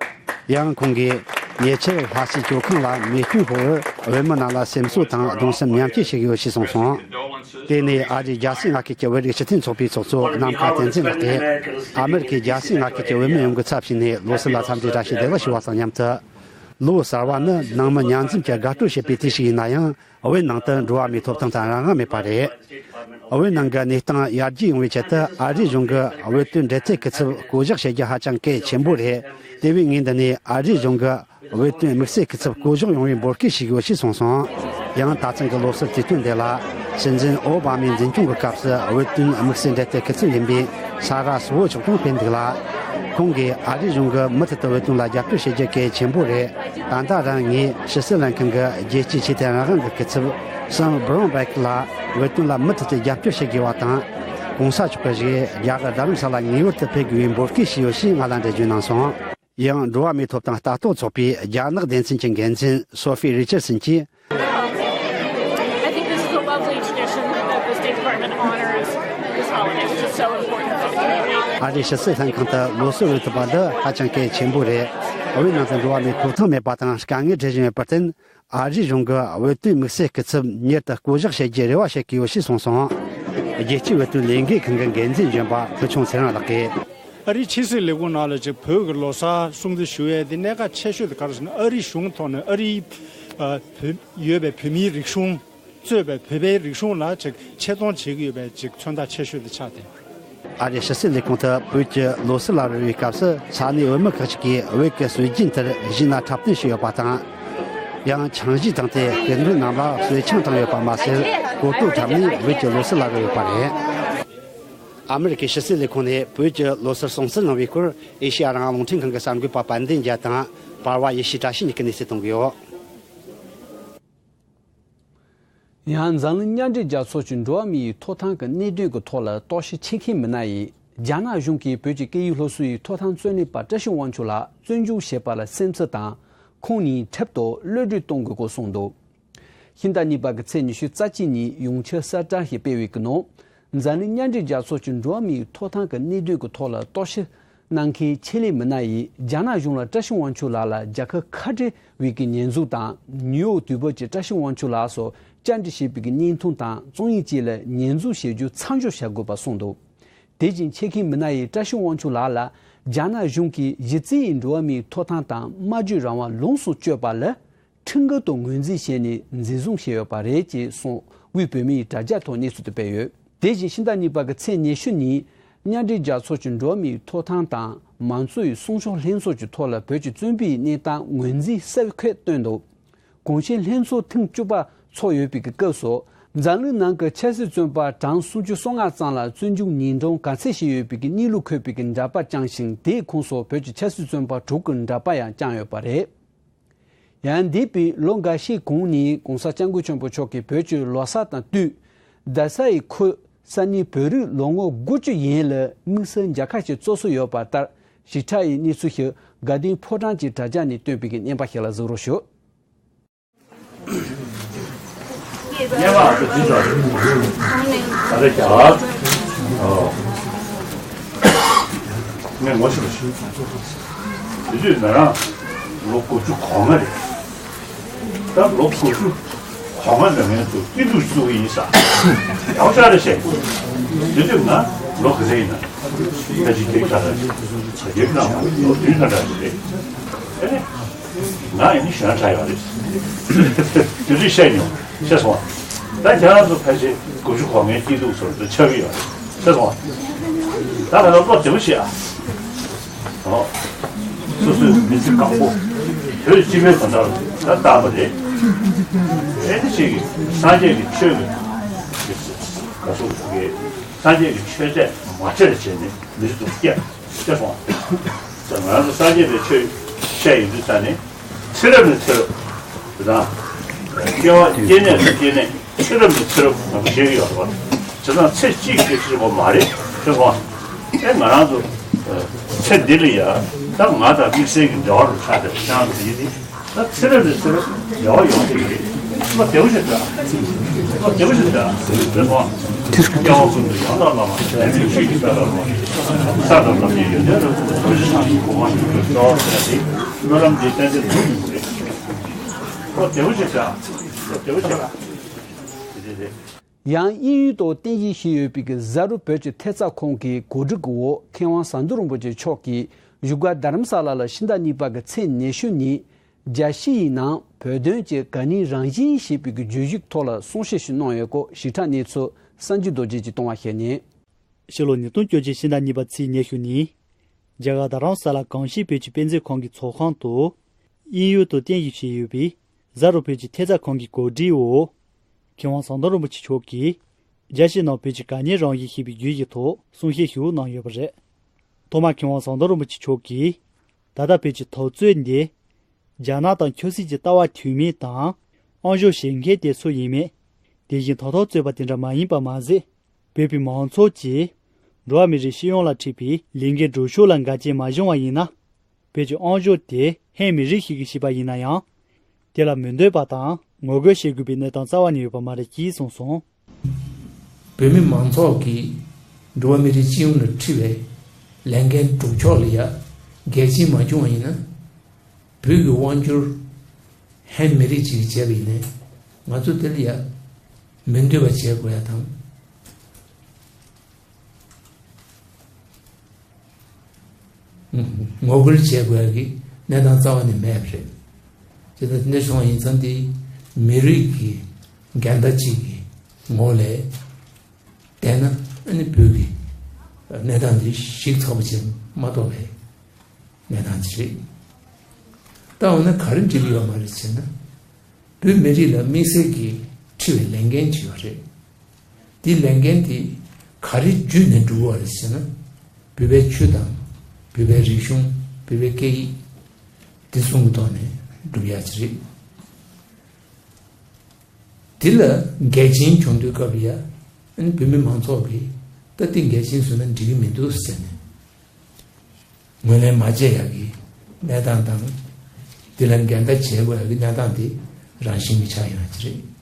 ཡང་ཁོང་གིས་ཉེ་ཆར་ལྷ་སའི་ཇོ་ཁང་ལ་མེ་སྐྱོན་ཕོག་པར་བོད་མི་རྣམས་ལ་སེམས་གསོ་དང་གདུང་སེམས་མཉམ་སྐྱེད་ཞུ་གི་ཡོད་ཞེས་གསུངས་སོང་། དེ་ནས་ཨ་རིའི་རྒྱལ་སའི་མངའ་ཁུལ་གྱི་བོད་རིགས་སྤྱི་མཐུན་ཚོགས་པའི་ཚོགས་གཙོ་ནམ་མཁའ་བསྟན་འཛིན་ལགས་ཀྱིས་ཨ་མི་རི་ཀའི་རྒྱལ་སའི་མངའ་ཁུལ་གྱི་བོད་མི་ཡོངས་ཀྱི་ཚབ་བྱས་ནས་ལོ་གསར་ལ་འཚམས་འདྲིའི་བཀྲ་ཤིས་བདེ་ལེགས་ཞུ་བ་དང་མཉམ་དུ། ལོ་གསར་བ་ནི་ནང་མི་མཉམ་འཛོམས་ཀྱི་དགའ་སྤྲོ་བྱེད་པའི་དུས་ཤིག་ཡིན་ན་ཡང་། བོད་ནང་དུ་འགྲོ་བ་མིའི་ཐོབ་ཐང་དང་རང་དབང་མེད་པ་རེད། བོད་ནང་གི་གནས་སྟངས་ཡར་རྒྱས་ཡོང་བའི་ཆེད་དུ་ཨ་རིའི་གཞུང་གི་བོད་དོན་འབྲེལ་མཐུད་སྐུ་ཚབ་བསྐོ་གཞག་བྱེད་རྒྱུ་ཧ་ཅང་གལ་ཆེན་པོ་རེད། དེ་བས་ངས་འདི་ནས་ཨ་རིའི་གཞུང་གི་བོད་དོན་དམིགས་བསལ་སྐུ་ཚབ་བསྐོ་གཞག་ཡོང་བའི་འབོད་སྐུལ་ཞུ་གི་ཡོད་ཞེས་གསུངས་སོང་། ཡང་ད་ཐེངས་ཀྱི་ལོ་གསར་དུས་སྟོན་དེ་ལ་སྲིད་འཛིན་ཨོ་བྷ་མའི་འཛིན་སྐྱོང་གི་སྐབས་སུ་བོད་དོན་དམིགས་བསལ་འབྲེལ་མཐུད་སྐུ་ཚབ་ཡིན་པའི་ས་རཱ་སུ་བོ་མཆོག་ཀྱང་ཕེབས་འདུག་ལ། ཁོང་གིས་ཨ་རིའི་གཞུང་གིས་མུ་མཐུད་དུ་བོད་དོན་ལ་རྒྱབ་སྐྱོར་བྱེད་རྒྱུ་གལ་ཆེན་པོ་རེད། ད་ལྟ་རང་ངས་ཕྱི་སྲིད་ལྷན་ཁང་གི་རྒྱལ་སྤྱིའི་ཆོས་དད་རང་དབང་གི་སྐུ་ཚབ་སམ་སྦྲོན་བྷེག་ལ་བོད་དོན་ལ་མུ་མཐུད་དུ་རྒྱབ་སྐྱོར་བྱེད་དགོས་པ་དང་། གོང་ས་མཆོག་གིས་རྒྱ་གར་རྡ་རམ་ས་ལ་ངེས་པར་དུ་ཕེབས་དགོས་པའི་འབོད་སྐུལ་ཞུས་ཡོད་ཞེས་ང་ལ་འགྲེལ་བརྗོད་གནང་སོང་། ཡང་འགྲོ་བ་མིའི་ཐོབ་ཐང་ལྟ་རྟོག་ཚོགས་པའི་རྒྱ་ནག་སྡེ་ཚན་གྱི་འགན་འཛིན་སོ་ཧྥི་རི་ཆར་སན་གྱིས། I think this is a lovely tradition that the State Department honors this holiday, which is so important for the community. ཨ་རིའི་ཕྱི་སྲིད་ལྷན་ཁང་དུ་ལོ་གསར་འོས་ཐོབ་པ་འདི་ཧ་ཅང་གལ་ཆེན་པོ་རེད། བོད་ནང་དུ་འགྲོ་བ་མིའི་ཐོབ་ཐང་མེད་པ་དང་དཀའ་ངལ་འཕྲད་བཞིན་ཡོད་པར་བརྟེན། ཨ་རིའི་གཞུང་གིས་བོད་དོན་དམིགས་བསལ་སྐུ་ཚབ་མྱུར་དུ་བསྐོ་གཞག་བྱེད་རྒྱུའི་རེ་བ་བྱེད་ཀྱི་ཡོད་ཞེས་གསུངས་སོང་། རྒྱལ་སྤྱིའི་བོད་དོན་ལས་འགུལ་ཁང་གི་འགན་འཛིན་གཞོན་པ་ཕུལ་བྱུང་ཚེ་རིང་ལགས་ཀྱིས། ཨ་རིའི་ཕྱི་སྲིད་ལས་ཁུངས་ནང་ལ་ཅིག་བོད་ཀྱི་ལོ་གསར་སྲུང་བརྩི་ཞུ་ཡས་དེ་གནད་འགག་ཆེ་ཤོས་དེ་ག་རེ་ཟེར་ན། ཨ་རིའི་གཞུང་ཐོག་ནས་ཨ་རིའི་ཨ་བོད་ཡོད་པའི་བོད་མིའི་རིག་གཞུང་གཙོས་པའི་བོད་པའི་རིག་གཞུང་ལ་ཅིག་ཆེད་གཏོང་བྱེད་ཀྱི་ཡོད་པའི་ཅིག་མཚོན་རྟགས་ཆེ་ཤོས་དེ་ཆགས་ཏེ། ཨ་རིའི་ཕྱི་སྲིད་ལས་ཁུངས་དུ་བོད་ཀྱི་ལོ་གསར་ལ་རོལ་བའི་སྐབས་སུ་ས་གནས་བོད་མི་ཁག་ཅིག་གིས་བོད་ཀྱི་སྲོལ་རྒྱུན་ལྟར་གཞས་སྣ་འཁྲབ་སྟོན་བྱས་ཡོད་པ་དང་། ཡང་ཆང་གཞས་བཏང་སྟེ་སྐུ་མགྲོན་རྣམས་ལ་གསོལ་ཆང་བཏང་ཡོད་པ་མ་ཟད། གོ་ཐོས་འཁྲབ་ནས་བོད་ཀྱི་ལོ་གསར་ལ་རོལ་ཡོད་པ་རེད། ཨ་མི་རི་ཀའི་ཕྱི་སྲིད་ལས་ཁུངས་ནས་བོད་ཀྱི་ལོ་གསར་སྲུང་བརྩི་གནང་བའི་སྐོར་ཨེ་ཤེ་ཡ་རང་དབང་རླུང་འཕྲིན་ཁང་གི་གསར་འགོད་པ་དཔལ་ལྡན་རྒྱལ་དང་པར་བ་ཡེ་ཤེས་བཀྲ་ཤིས་གཉིས་ཀྱིས་གནས་ཚུལ་གཏོང་གི་ཡོད། ཡང་འཛམ་གླིང་མཉམ་འབྲེལ་རྒྱལ་ཚོགས་ཀྱི་འགྲོ་བ་མིའི་ཐོབ་ཐང་གི་གནད་དོན་གྱི་ཐོག་ལ་རྟོག་ཞིབ་བྱེད་མཁན་མི་སྣ་ཡིས་རྒྱ་ནག་གཞུང་གིས་བོད་ཀྱི་སྐད་ཡིག་སློབ་གསོ་ཡི་ཐོབ་ཐང་རྩོད་ལེན་པ་བཀྲ་ཤིས་དབང་ཕྱུག་ལགས་བཙོན་འཇུག་བྱས་པ་ལ་སེམས་འཚབ་དང་། ཁོང་ཉིད་ཁྲིམས་ཐོག་གློད་གྲོལ་གཏོང་དགོས་སྐོར་གསུངས་འདུག་ཕྱི་ཟླ་གཉིས་པ་གི་ཚེས་ཉི་ཤུ་རྩ་གཅིག་ཉིན་ཡུང་ཆུ་གསར་དྲ་ཞིག་སྤེལ་བའི་ནང་། འཛམ་གླིང་མཉམ་འབྲེལ་རྒྱལ་ཚོགས་ཀྱི་འགྲོ་བ་མིའི་ཐོབ་ཐང་གི་གནད་དོན་གྱི་ཐོག་ལ་རྟོག་ཞིབ་གནང་མཁན་ཆེད་ལས་མི་སྣ་ཡིས་རྒྱ་ནག་གཞུང་ལ་བཀྲ་ཤིས་དབང་ཕྱུག་ལགས་ལ་རྒྱལ་ཁབ་ཁ་བྲལ་བའི་གི་ཉེས་འཛུགས་དང་། ནིའུ་ཡོག་དུས་བབ་ཀྱིས་བཀྲ་ཤིས་དབང་ཕྱུག་ལགས་སུ་བཅར་འདྲི་བྱས་པའི་གི་བརྙན་ཐུང་དང་རྩོམ་ཡིག་བཅས་ལ་ཉེས་འཛུགས་བྱེད་རྒྱུ་མཚམས་འཇོག་བྱ་དགོས་པ་གསུངས་འདུག་དེ་བཞིན་ཆེད་མཁས་མི་སྣ་ཡིས་བཀྲ་ཤིས་དབང་ཕྱུག་ལགས་ལ་རྒྱ་ནག་གཞུང་གིས་གཞི་རྩའི་འགྲོ་བ་མིའི་ཐོབ་ཐང་དང་སྨྲ་བརྗོད་རང་དབང་ལོངས་སུ་སྤྱོད་པ་ལ་ཁྲིམས་འགལ་དུ་ངོས་འཛིན་བྱས་ནས་འཛིན་བཟུང་བྱས་ཡོད་པ་རེད་ཅེས་གསུངས། དབུས་བོད་མིའི་དྲ་རྒྱ་ཐོག་གནས་ཚུལ་དེ་སྤེལ་ཡོད། དེ་བཞིན་ཕྱི་ཟླ་གཉིས་པ་གི་ཚེས་ཉི་ཤུ་ཉིན་མཉམ་འབྲེལ་རྒྱལ་ཚོགས་ཀྱི་འགྲོ་བ་མིའི་ཐོབ་ཐང་དང་མང་གཙོའི་སྲུང་སྐྱོབ་ལྷན་ཚོགས་ཀྱི་ཐོག་ལ་བོད་ཀྱི་བཙོན་པའི་གནས་སྟངས་ངོས་འཛིན་གསལ་ཁ་བཏོན་འདུག་གོང་ཞུས་ལྷན་ཚོགས་ཐེངས་བཅུ་པ་ཚོགས་ཡོད་པའི་གི་སྐབས་སུ། འཛམ་གླིང་ནང་གི་ཆབ་སྲིད་བཙོན་པ་གྲངས་སུམ་ཅུ་སོ་ལྔ་ཙམ་ལ་བཙོན་འཇུག་ཉིན་གྲངས་ག་ཚད་ཞིག་ཡོད་པའི་གི་གནས་ལུགས་འཁོད་པའི་གི་འདྲ་པར་བསྐྱངས་ཤིང་། དེའི་ཁོངས་སུ་བོད་ཀྱི་ཆབ་སྲིད་བཙོན་པ་དྲུག་གི་འདྲ་པར་ཡང་བསྐྱངས་ཡོད་པ་རེད། ཡང་འདས་པའི་ལོ་འགའ་ཤས་གོང་ནས་༸གོང་ས་༸སྐྱབས་མགོན་ཆེན་པོ་མཆོག་གིས་བོད་ཀྱི་ལོ་གསར་དང་བསྟུན། རྡ་ས་ཡི་ཁུལ་ས་གནས་བོད་རིགས་ལོ་ངོ་དགུ་བཅུ་ཡན་ལ་དམིགས་བསལ་མཇལ་ཁ་ཞིག་བཙུགས་སྲོལ་ཡོད་པ་ལྟར། ཞིབ་ཕྲ་ཡི་གནས་ཚུལ་ཞིག་དགའ་ལྡན་ཕོ་བྲང་གི་དྲ་རྒྱ་ནས་བཏོན་པའི་གི་བརྙན་པར་ཞིག་ལ་གཟིགས་རོགས་ཞུ། སྔོན་མ་ཨ་ཙི་འཛིན་ཆོག་ད་ལྟ་རྒྱ་གར་ཨོ་ངས་ངོ་ཤེས་པ་ཞིག་དེ་དུས་ང་རང་ལོ་དགུ་བཅུ་གོ་ལྔ་རེད། ད་ལོ་དགུ་བཅུ་གོ་ལྔ་ནང་ངས་ཚུར་སྐྱིད་སྡུག་བཟོ་གི་ཡིན་ས། ཡག་ཤོས་རེད་བཤད་ཀྱི་འདུག་དེ་དུས་ང་ལོ་ག་ཚོད་ཡིན་ན། ད་ཅི་སྐྱིད་ཁ་ད་ཅི་སྐྱིད་ཁ་ད་ལོ་བདུན་ཁ་ད་ཅི་རེད། ཨེ་ནས། ང་ཡིན་ན་གཞོན་དྲགས་ཡོད་རེད། དེ་དུས་བཤད་མྱོང་། ཤེས་སོང་ང་། ད་ཁྱེད་རང་ཚོ་ཕལ་ཆེར་དགུ་བཅུ་གོ་ལྔའི་སྐྱིད་སྡུག་ཚོར་དུ་ཆགས་ཀྱི་ཡོད་རེད། ཤེས་སོང་ང་། ད་ང་ཚོ་བློ་བདེ་པོ་བྱེད་ཨ། ཨོ། སོ་སོའི་མི་ཚེ་གང་པོ་བོད་སྤྱི་པའི་དོན་དག་ལ་ད་བཏང་བ་རེད། ཨེ་ནི་ཅིག་སངས་རྒྱས་ཀྱི་ཆོས་ཀྱི་ག་སོགས་ཀྱི་སངས་རྒྱས་ཀྱི་ཆོས་དད་མ་བྱས་བྱས་ནས་མི་ཚེ་དུ་སྐྱེལ་ཤེས་སོང་ང་། ང་ཚོ་སངས་རྒྱས་པའི་ཆོས་བཤད་ཡོང་དུས་ཙ་ནས། ཚེ་རབས་ནས་ཚེ་རབས་དང་། སྐྱེ་བ་སྐྱེ་གནས་སུ་སྐྱེ་གནས་ཚེ་རབས་ནས་ཚེ་རབས་ང་ཚོ་བཤད་ཀྱི་ཡོད་རེད་བ། བྱས་ཙང་ཚེ་གཅིག་གི་ཕྱིར་པོ་མ་རེད་ཤེས་སོང་ང་། ཨེ་ང་རང་ཚོ་ཚེ་འདི་ལ་ཡ་ད་ང་དང་དམིགས་བསལ་གྱི་འབྲེལ་བ་རུ་ཆགས་ཏེ་ཤང་དུ་ཡིན་ནི་ད་ཚེ་རབས་ནས་ཚེ་རབས་འབྲེལ་བ་ཡོང་གི་རེད། བློ་བདེ་པོ་ཞིག་འདྲ། བློ་བདེ་པོ་ཞིག་འདྲ། རེད་སོང་ང་། སྐྱེ་བ་ཀུན་ཏུ་ཡང་དག་བླ་མ་དེ་ནི་ཆོས་ཀྱི་དཔལ་ལ་རོལ་ས་དང་ལམ་གྱི་ཡོན་ཏན་རབ་ཏུ་རྡོ་རྗེ་འཆང་གི་གོ་འཕང་མྱུར་དུ་སྩོལ་བ་ཟེར་ཏེ་སྨོན་ལམ་འདི་ཏན་ཏན་འགྲུབ་ཡོང་གི་རེད། ཨོ་བདེ་པོ་ཅིག་ཤག་ཨོ་བདེ་པོ་ཅིག་ཤག་དེ་རེད། ཡང་དབྱིན་ཡུལ་དུ་རྟེན་གཞི་བྱས་ཡོད་པའི་གི་གཟའ་རུ་བོད་ཀྱི་ཐེབས་རྩ་ཁང་གི་གོ་སྒྲིག་གི་འོག་མཁས་དབང་ཟམ་གདོང་རིན་པོ་ཆེ་མཆོག་གིས་བཞུགས་སྒར་རྡ་རམ་ས་ལ་ལ་ཕྱི་ཟླ་གཉིས་པ་གི་ཚེས་ཉི་ཤུ་ཉིན་རྒྱལ་སྤྱི་ཡི་ནང་བོད་དོན་གྱི་ག་ནི་རང་བཞིན་ཞེས་པའི་གི་བརྗོད་གཞིའི་ཐོག་ལ་གསུང་བཤད་ཞིག་གནང་ཡོད་སྐོར་ཞིབ་ཕྲ་གནས་ཚུལ་སངས་རྒྱས་རྡོ་རྗེ་གིས་གཏོང་བ་ཞིག་ཡིན། ཕྱི་ལོ་ཉིས་སྟོང་བཅོ་བརྒྱད་ཕྱི་ཟླ་གཉིས་པ་ཚེས་ཉི་ཤུ་ཉིན། རྒྱ་གར་རྡ་རམ་ས་ལ་གངས་སྐྱིད་བོད་ཀྱི་དཔེ་མཛོད་ཁང་གི་ཚོགས་ཁང་དུ། དབྱིན་ཡུལ་དུ་རྟེན་གཞི་བྱས་ཡོད་པའི་གཟའ་རུ་བོད་ཀྱི་ཐེབས་རྩ་ཁང་གི་གོ་སྒྲིག་འོག་མཁས་དབང་ཟམ་གདོང་རིན་པོ་ཆེ་མཆོག་གིས་རྒྱལ་སྤྱིའི་ནང་བོད་ཀྱི་ག་ནི་རང་བཞིན་ཞེས་པའི་བརྗོད་གཞིའི་ཐོག་གསུང་བཤད་ཞིག་གནང་ཡོད་པ་རེད། ཐོག་མར་མཁས་དབང་ཟམ་གདོང་རིན་པོ་ཆེ་མཆོག་གིས། ད་ལྟ་བོད་ཀྱི་དུས་ཚོད་འདི། རྒྱ་ནག་དང་ཆབ་སྲིད་ཀྱི་ལྟ་བ་མཐུན་མིན་དང་། དབང་སྒྱུར་བྱེད་མཁན་དེ་སུ་ཡིན་མིན། དེ་བཞིན་ད་ཐོག་རྩོད་པ་དེ་འདྲ་མ་ཡིན་པ་མ་ཟད། བོད་པའི་མང་ཚོགས་ཀྱིས། འགྲོ་བ་མི་རིགས་སྤྱི་ཡོངས་ལ་འཁྲི་བའི་ལས་འགན་སྒྲུབ་ཕྱོགས་ལ་འགལ་རྐྱེན་མ་བྱུང་བ་ཡིན་ན། བོད་ཀྱི་དབང་སྒྱུར་དེ་ཧན་མི་རིགས་ཤིག་གིས་བྱས་པ་ཡིན་ན་ཡང་། དེ་ལ་མི་འདོད་པ་དང་ངོ་རྒོལ་བྱེད་དགོས་པའི་གནས་སྟངས་རྩ་བ་ནས་ཡོད་པ་མ་རེད་ཅེས་གསུངས་སོང་། བོད་མི་མང་ཚོགས་ཀྱིས་འགྲོ་བ་མི་རིགས་སྤྱི་ཡོངས་ལ་འཁྲི་བའི་ལས་འགན་སྒྲུབ་ཕྱོགས་ལ་ཡ་འགལ་རྐྱེན་མ་བྱུང་བ་ཡིན་ན། བོད་ཀྱི་དབང་སྒྱུར་ཧན་མི་རིགས་ཅིག་གིས་བྱས་པ་ཡིན་ནའི་ང་ཚོ་དེ་ལ་ཡ་མི་འདོད་པ་བྱེད་དགོས་ཡ་དང་། ངོ་རྒོལ་བྱེད་དགོས་ཡ་གི་གནས་སྟངས་རྩ་བ་ནས་མེད་པ་རེད། དེ་ལྟར་འདི་སོང་བ་ཡིན་ཙང་དེ་མི་རིགས་ཀྱི་འགལ་ཟླ་གཅིག་གི་ངོ་ལས་བལྟས་ན་ཨ་ནི་བོད་ཀྱི་གནས་སྟངས་འདི་ཞིག་ཚགས་པོ་བྱས་མ་གཏོགས་པའི་གནས་སྟངས་ཅིག་རེད། ད་འོ་ན་ག་རེ་འགྲིག་གི་ཡོད་མ་རེད་ཟེར་ན། བོད་མི་རིགས་ལ་དམིགས་བསལ་གྱི་འཁྲི་བའི་ལས་འགན་ཅིག་ཡོད་རེད། དེའི་ལས་འགན་དེ་ག་རེ་བརྒྱུད་ནས་སྒྲུབ་དགོས་རེད་ཟེར་ན། བོད་པའི་ཆོས་དང་། བོད་པའི་རིག་གཞུང་། བོད་པའི་སྐད་ཡིག་དེ་གསུམ་གྱི་ཐོག་ནས་སྒྲུབ་ཡ་ཅིག་རེད། དེ་ལ་འགལ་རྐྱེན་བྱུང་དུས་སྐབས་ལ་ཡ། ཨ་ནི་བོད་མི་མང་ཚོགས་ཀྱིས་ད་དེ་འགལ་རྐྱེན་བཟོས་ན་འགྲིག་གི་མི་འདུག་ཟེར་ནས། ངོས་ལེན་མ་བྱས་ཡག་གི་གནས་སྟངས་དང་། དེ་ལ་འགལ་ཟླ་བྱེད་དགོས་ཡག་གི་གནས་སྟངས་དེ་རང་བཞིན་གྱི་ཆགས་ཡོང་ཡག་ཅིག་རེད།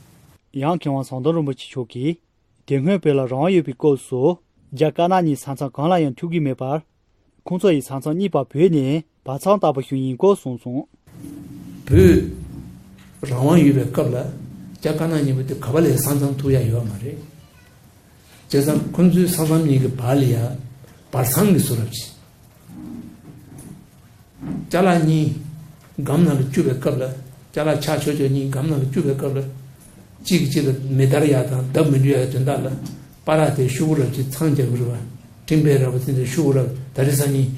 ཡང་མཁས་དབང་ཟམ་གདོང་རིན་པོ་ཆེ་མཆོག་གིས། དེ་སྔོན་བོད་ལ་རང་དབང་ཡོད་པའི་སྐབས་སུ། རྒྱ་དཀར་ནག་གཉིས་ས་མཚམས་གང་ལ་ཡང་ཐུག་གི་མེད་པར། ཁོང་ཚོ་ཡི་ས་མཚམས་གཉིས་པ་བོད་ནས་བར་མཚམས་བཏགས་པ་ཞིག་ཡིན་སྐོར་གསུངས་སོང་། བོད་རང་དབང་ཡོད་པའི་སྐབས་ལ་རྒྱ་དཀར་ནག་གཉིས་པོ་དེ་ག་པ་ལ་ས་མཚམས་ཐུག་ཡ་ཡོད་མ་རེད། བྱས་ཙང་ཁོང་ཚོའི་ས་མཚམས་གཉིས་ཀྱི་བར་ལ་ཡ་བར་མཚམས་ཀྱི་བཟོ་འདྲ་ཅིག་ཅ་ལག་གཉིས་སྒམ་ནང་ལ་བཅུག་པའི་སྐབས་ལ། ཅ་ལག་ཆག་ཆོག་ཆོག་གཉིས་སྒམ་ནང་ལ་བཅུག་པའི་སྐབས་ལ། གཅིག་གིས་གཅིག་ལ་མེ་བརྡར་ཡ་དང་བརྡབ་མི་འགྲོ་ཡ་དོན་དག་ལ། པ་ར་དེ་ཤོག་གུ་རབ་ཅིག་མཚམས་རྒྱག་གི་རེད་བ། སྤྲིན་པའི་ར་བ་དེ་འདྲ་ཤོག་གུ་རབ་ད་རེས་སང་ཉིན།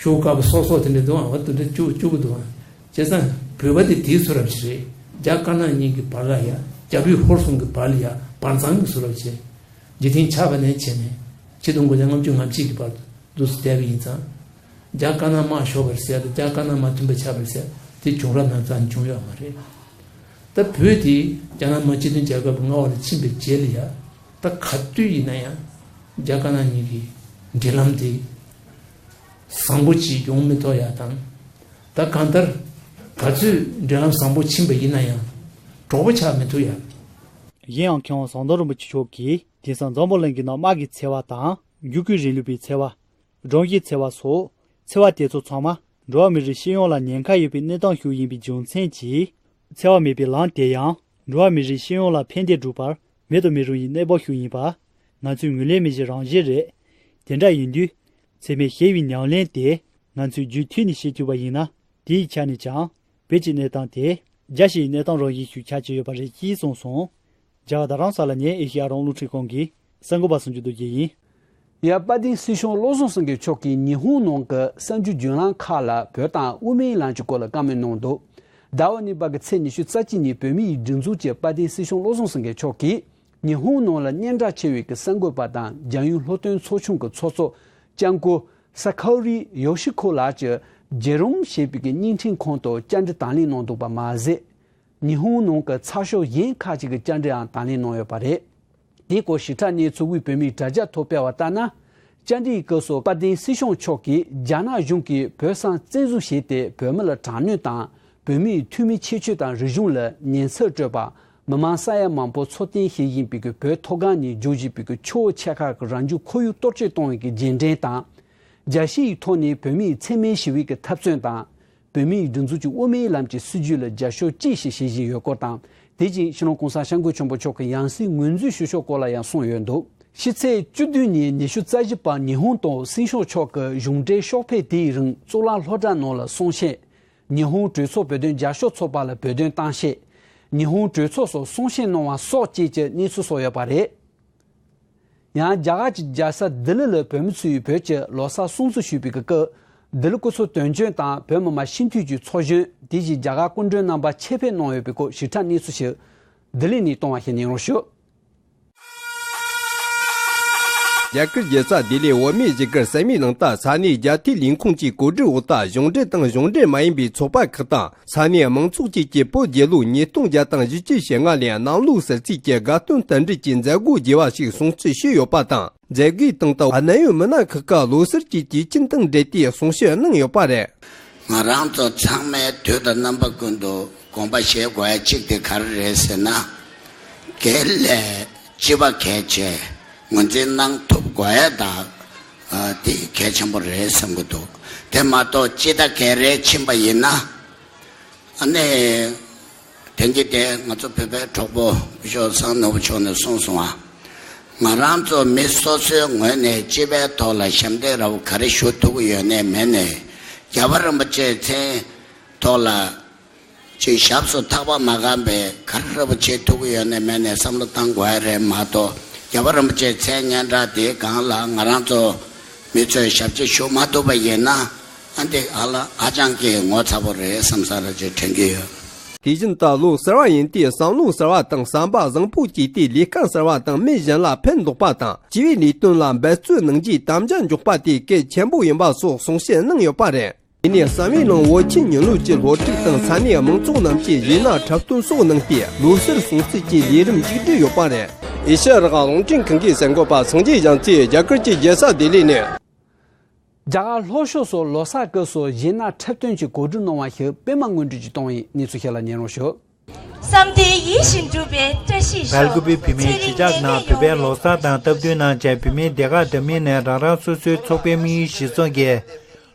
ཤོག་གུ་དཀར་པོ་སོག་སོག་དེ་འདྲ་འདུག་ཨང་། བ་དེ་འདྲ་བཅུག་བཅུག་གི་འདུག་ཨང་། བྱས་ཙང་བོད་པ་དེ་དེའི་བཟོ་འདྲ་ཅིག་རེད། རྒྱ་དཀར་ནག་གཉིས་ཀྱི་བར་ལ་ཡ། རྒྱ་བོད་ཧོར་གསུམ་གྱི་བར་ལ་ཡ་བར་མཚམས་ཀྱི་བཟོ་འདྲ་ཅིག་འཇིག་རྟེན་ཆགས་པ་ནས་བྱས་ནས་ཆིག་སྟོང་དགུ་བརྒྱ་ལྔ་བཅུ་ང་གཅིག་གི་བར་དུ་འདུག་སེ་བསྡད་པ་ཡིན་ཙང་། རྒྱ་དཀར་ནག་དམག་ཤོར་བ་རེད་ཟེར་ཡ་དང་རྒྱ་དཀར་ནག་དམག་མཐུན་པ་ཆགས་པ་རེད་ཟེར་ཡ་དེ་བྱུང་རབས་ནང་ཙང་བྱུང་ཡོད་མ་རེད། ད་བོད་དེ་རྒྱ་ནག་དམར་སྤྱི་མཐུན་རྒྱལ་ཁབ་ཀྱི་མངའ་འོག་ལ་ཕྱིན་པའི་རྗེས་ལ་ཡ། ད་ག་དུས་ཡིན་ན་ཡང་རྒྱ་དཀར་ནག་གཉིས་ཀྱི་འབྲེལ་ལམ་དེ་བཟང་པོ་ཅིག་ཡོང་མི་ཐུབ་ཡ་དང་། ད་གང་ལྟར་ག་ཚོད་འབྲེལ་ལམ་བཟང་པོ་ཕྱིན་པ་ཡིན་ན་ཡང་གྲོགས་པོ་ཆགས་མི་ཐུབ་ཡ། གཞན་ཡང་མཁས་དབང་ཟམ་གདོང་རིན་པོ་ཆེ་མཆོག་གིས་དེང་སང་འཛམ་བུ་གླིང་གི་ནང་དམག་གི་འཚེ་བ་དང་། འཇིགས་སྐུལ་རིང་ལུགས་པའི་འཚེ་བ། སྒྲོམ་གཞིའི་འཚེ་བ་སོགས་འཚེ་བ་དེ་ཚོ་ཚང་མ་འགྲོ་བ་མི་རིགས་སྤྱི་ཡོངས་ལ་ཉེན་ཁ་ཡོད་པའི་གནས་སྟངས་ཤིག་ཡིན་པའི་རྒྱུ་མཚན་གྱིས། འཚེ་བ་མེད་པའི་ལམ་དེ་ཡང་འགྲོ་བ་མི་རིགས་སྤྱི་ཡོངས་ལ་ཕན་བདེ་སྒྲུབ་པར་མེད་དུ་མི་རུང་བའི་གནས་བབ་ཤིག་ཡིན་པ་ང་ཚོས་ངོས་ལེན་མི་བྱེད་རང་བཞིན་རེད། དེ་འདྲ་ཡིན་དུས་འཚེ་མེད་ཞི་བའི་ཉམས་ལེན་དེ་ང་ཚོས་རྒྱུན་མཐུད་ནས་བྱེད་ཐུབ་པ་ཡིན་ན་དེའི་ཆ་ནས་ཀྱང་བོད་ཀྱི་གནས་སྟངས་དེ་རྒྱ་ཞིག་གི་གནས་སྟངས་རང་བཞིན་ཞིག་ཆགས་ཀྱི་ཡོད་པ་རེད་ཅེས་གསུངས་སོང་། རྒྱ་གར་རྡ་རམ་ས་ལ་ནས་ཨེ་ཤེ་ཡ་རང་དབང་རླུང་འཕྲིན་ཁང་གི་གསར་འགོད་པ་སུ་འཇུ་རྡོ་རྗེ་ཡིན། ཡ། དཔལ་ལྡན་སྲིད་སྐྱོང་བློ་བཟང་སེང་གེ་མཆོག་གིས་ཉི་ཧོང་ནང་གི་གསར་འགྱུར་བརྒྱུད་ལམ་ཁག་ལ་བོད་དང་དབུ་མའི་ལམ་གྱི་སྐོར་ལ་བཀའ་མོལ་གནང་འདུག་ཟླ་བ་གཉིས་པ་གི་ཚེས་ཉི་ཤུ་རྩ་གཅིག་ཉིན་བོད་མིའི་སྒྲིག་འཛུགས་ཀྱི་དཔལ་ལྡན་སྲིད་སྐྱོང་བློ་བཟང་སེང་གེ་མཆོག་གིས་ཉི་ཧོང་ནང་ལ་སྙན་གྲགས་ཆེ་བའི་གི་གསར་འགོད་པ་དང་རྒྱལ་ཡོངས་སློབ་སྟོན་ཚོགས་ཆུང་གི་ཚོགས་གཙོ་ལྕམ་སྐུ་ས་ཁ་རི་ཡོ་ཤི་ཁོ་ལགས་ཀྱི་ཇེ་རོམ་ཞེས་པའི་གི་བརྙན་འཕྲིན་ཁང་དུ་བཅར་འདྲི་དང་ལེན་གནང་འདུག་པ་མ་ཟད། ཉི་ཧོང་ནང་གི་ཚགས་ཤོག་གཞན་ཁག་ཅིག་གི་བཅར་འདྲིའང་དང་ལེན་གནང་ཡོད་པ་རེད། དེའི་སྐོར་ཞིབ་ཕྲ་གནས་ཚུལ་དབུས་བོད་མིའི་དྲ་རྒྱ་ཐོག་སྤེལ་བ་ལྟར་ན། བཅར་འདྲིའི་སྐབས་སུ་དཔལ་ལྡན་སྲིད་སྐྱོང་མཆོག་གིས་རྒྱ་ནག་གཞུང་གིས་བོད་སར་བཙན་འཛུལ་བྱས་ཏེ་བོད་མི་ལ་དྲག་གནོན་དང་། བོད་མིའི་ཐུན་མིན་ཁྱད་ཆོས་དང་རིག་གཞུང་ལ་ཉེན་ཚབས་སྤྲོད་པ། མི་མང་ས་ཡ་མང་པོ་འཚོ་རྟེན་བྱེད་བཞིན་པའི་གི་བོད་མཐོ་སྒང་ནས་རྒྱུགས་བཞིན་པའི་གི་ཆུ་བོ་ཆེ་ཁག་གི་རང་བྱུང་ཁོར་ཡུག་གཏོར་བཅོས་གཏོང་བའི་གི་རྗེས་འབྲས་དང་། རྒྱལ་སྤྱི་ཡི་ཐོག་ནས་བོད་མིའི་འཚེ་མེད་ཞི་བའི་གི་འཐབ་རྩོད་དང་། བོད་མིའི་སྒྲིག་འཛུགས་ཀྱི་དབུ་མའི་ལམ་གྱི་སྲིད་བྱུས་ལ་རྒྱབ་སྐྱོར་ཅི་ཞིག་བྱེད་བཞིན་ཡོད་སྐོར་དང་། དེ་བཞིན་སྤྱི་ནོར་༸གོང་ས་༸སྐྱབས་མགོན་ཆེན་པོ་མཆོག་གི་ཡང་སྲིད་ངོས་འཛིན་ཞུ་ཕྱོགས་སྐོར་ལ་ཡང་གསུངས་ཡོད་འདུག་ཕྱི་ཚེས་བཅུ་བདུན་ཉིན་ཉི་ཤུ་རྩ་བཞི་པ་ཉི་ཧོང་དུ་སྲིད་སྐྱོང་མཆོག་གི་གཞུང་འབྲེལ་ཕྱོགས་ཕེབས་དེའི་རིང་གཙུག་ལག་སློབ་གྲྭ་ནང་ལ་གསུང་བཤད། ཉི་ཧོང་གྲོས་ཚོགས་བོད་དོན་རྒྱབ་སྐྱོར་ཚོགས་པ་ལ་བོད་དོན་གཏམ་བཤད། ཉི་ཧོང་གྲོས་ཚོགས་སུ་གསུང་བཤད་གནང་བ་སོགས་བཅས་ཀྱི་གནས་ཚུལ་སོགས་ཡོད་པ་རེད། ཡང་རྒྱ་གར་གྱི་རྒྱལ་ས་ལྡི་ལི་ལ་བོད་མི་ཚོས་བོད་ཀྱི་ལོ་གསར་སྲུང་བརྩི་ཞུས་པའི་སྐབས། ལྡི་ལི་སྐུ་ཚབ་དོན་གཅོད་དང་བོད་མི་མང་སྤྱི་འཐུས་ཀྱི་ཚོགས་གཞོན་དེ་བཞིན་རྒྱ་གར་སྐུ་མགྲོན་རྣམ་པ་ཆེད་ཕེབས་གནང་ཡོད་པའི་སྐོར་ཞིབ་ཕྲ་གནས་ཚུལ་ཞིག་ལྡི་ལི་ནས་གཏོང་བ་ཞིག་ཡིན་རོགས་ཞུ། རྒྱ་གར་རྒྱལ་ས་ལྡི་ལི་བོད་མིའི་བཞུགས་སྒར་བསམ་ཡས་གླིང་དུ་ས་གནས་རྒྱལ་དེའི་ལས་ཁུངས་ཀྱི་གོ་སྒྲིག་འོག་ཏུ་གཞུང་འབྲེལ་དང་གཞུང་འབྲེལ་མ་ཡིན་པའི་ཚོགས་པ་ཁག་དང་ས་གནས་མང་ཚོགས་བཅས་ཀྱིས་བོད་རྒྱལ་ལོ་ཉིས་སྟོང་བརྒྱ་དང་བཞི་བཅུ་ཞེ་ལྔ་ལོའི་གནམ་ལོ་གསར་ཚེས་ཀྱི་དགའ་སྟོན་རྟེན་འབྲེལ་གྱི་མཛད་སྒོ་རྒྱས་པ་ཞིག་སྲུང་བརྩི་ཞུས་ཡོད་པ་དང་། མཛད་སྒོའི་སྟེང་དུ་གནད་ཡོད་མི་སྣ་ཁག་གིས་ལོ་གསར་གྱི་དུས་ཆེན་དང་འབྲེལ་ཏེ་གསུང་བཤད་གནང་ཡོད་པ་རེད། ང་རང་ཚོ་ཚང་མས་དུས་དང་རྣམ་པ་ཀུན་ཏུ་དགོངས་པ་བཞེས་དགོས་ཡ་གཅིག་དེ་ག་རེ་རེད་ཟེར་ན། སྒེར་ལས་སྤྱི་པ་གལ་ཆེ། ངོས་འཛིན་གནང་ཐུབ་དགོས་ཡ་ད་དེ་གལ་ཆེན་པོ་རེད་བསམ་གྱི་འདུག་དེ་མ་གཏོགས་སྤྱི་ཟླ་སྒེར་རེ་ཕྱིན་པ་ཡིན་ན། ཨ་ནི། དེང་གི་དེ་ང་ཚོ་བོད་པའི་གྲོགས་པོ་སྐུ་ཞབས་བསམ་ནོར་བུ་མཆོག་ནས་གསུངས་སོང་ང་། ང་རང་ཚོ་མི་སོ་སོའི་ངོས་ནས་སྤྱི་པའི་ཐོག་ལ་ཞབས་འདེགས་ར་བ་ག་རེ་ཞུ་ཐུབ་ཀྱི་ཡོད་ནའི་མེད་ནའི། རྒྱལ་བ་རིན་པོ་ཆེའི་མཚན་ཐོག་ལ་ཅིག་ཞབས་སུ་ཐག་པ་མ་བསྒང་པའི་ག་རེ་ར་བ་བྱེད་ཐུབ་ཀྱི་ཡོད་ནའི་མེད་ནའི་བསམ་བློ་བཏང་དགོས་ཡ་རེད་མ་གཏོགས། རྒྱལ་བ་རིན་པོ་ཆེའི་མཚན་སྙན་གྲགས་དེའི་སྒང་ལ་ང་རང་ཚོ་མི་ཚོས་ཞབས་ཕྱི་ཞུ་མ་ཐུབ་པ་ཡིན་ན། ཨ་འདི་ཨ་ལ་ཨ་ཅང་གི་ངོ་ཚ་པོ་རེད་བསམ་ས་ར་ཅིག་དྲན་གྱི་ཡོད། དེ་བཞིན་ད་ལོ་གསར་བ་ཡིན་དུས་བསམ་བློ་གསར་བ་དང་བསམ་པ་བཟང་པོ་བསྐྱེད་དེ་ལས་ཀ་གསར་བ་དང་མི་གཞན་ལ་ཕན་འདོགས་པ་དང་སྤྱི་པའི་ལས་དོན་ལ་འབད་བརྩོན་གནང་རྒྱུའི་དམ་བཅའ་འཇོག་པ་དེ་གལ་ཆེན་པོ་ཡིན་པ་སོགས་གསུང་བཤད་གནང་ཡོད་པ་རེད། དེ་ནས་བསམ་ཡས་གླིང་བོད་ཆེན་ཉིན་ལོ་གཅིག་སློབ་ཕྲུག་དང་ས་གནས་མང་ཚོགས་རྣམས་ཀྱིས་གཞས་སྣ་འཁྲབ་སྟོན་སོགས་གནང་སྟེ་ལོ་གསར་སྲུང་བརྩི་གྱི་ལས་རིམ་མཇུག་བསྒྲིལ་ཡོད་པ་རེད། ཨེ་ཤ་ཡ་རང་དབང་རླུང་འཕྲིན་ཁང་གི་གསར་འགོད་པ་སངས་རྒྱས་རྒྱ་མཚོས་རྒྱ་གར་གྱི་རྒྱལ་ས་ལྡི་ལི་ནས། རྒྱ་གར་ལྷོ་ཕྱོགས་སུ་ལོ་གསར་སྐབས་སུ་གཞས་སྣ་འཁྲབ་སྟོན་གྱི་གོ་སྒྲིག་གནང་བ་ཞིག་པད་མ་དངོས་གྲུབ་ཀྱིས་བཏང་བའི་གནས་ཚུལ་ཞིག་ལ་ཉན་རོགས་ཞུ། བསམ་གཏན་ཡིད་བཞིན་འགྲུབ་པའི་བཀྲ་ཤིས་ཤོག་སྦེལ་ཀུ་པེ་བོད་མིའི་གཞིས་ཆགས་ནང་བོད་པའི་ལོ་གསར་དང་སྟབས་བསྟུན་གནང་བྱས་བོད་མིའི་སྡེ་ཁག་འདྲ་མིན་ནས་རང་རང་སོ་སོའི་ཚོགས་པའི་དམིགས་ཡུལ་གཞིར་བཟུང་གིས་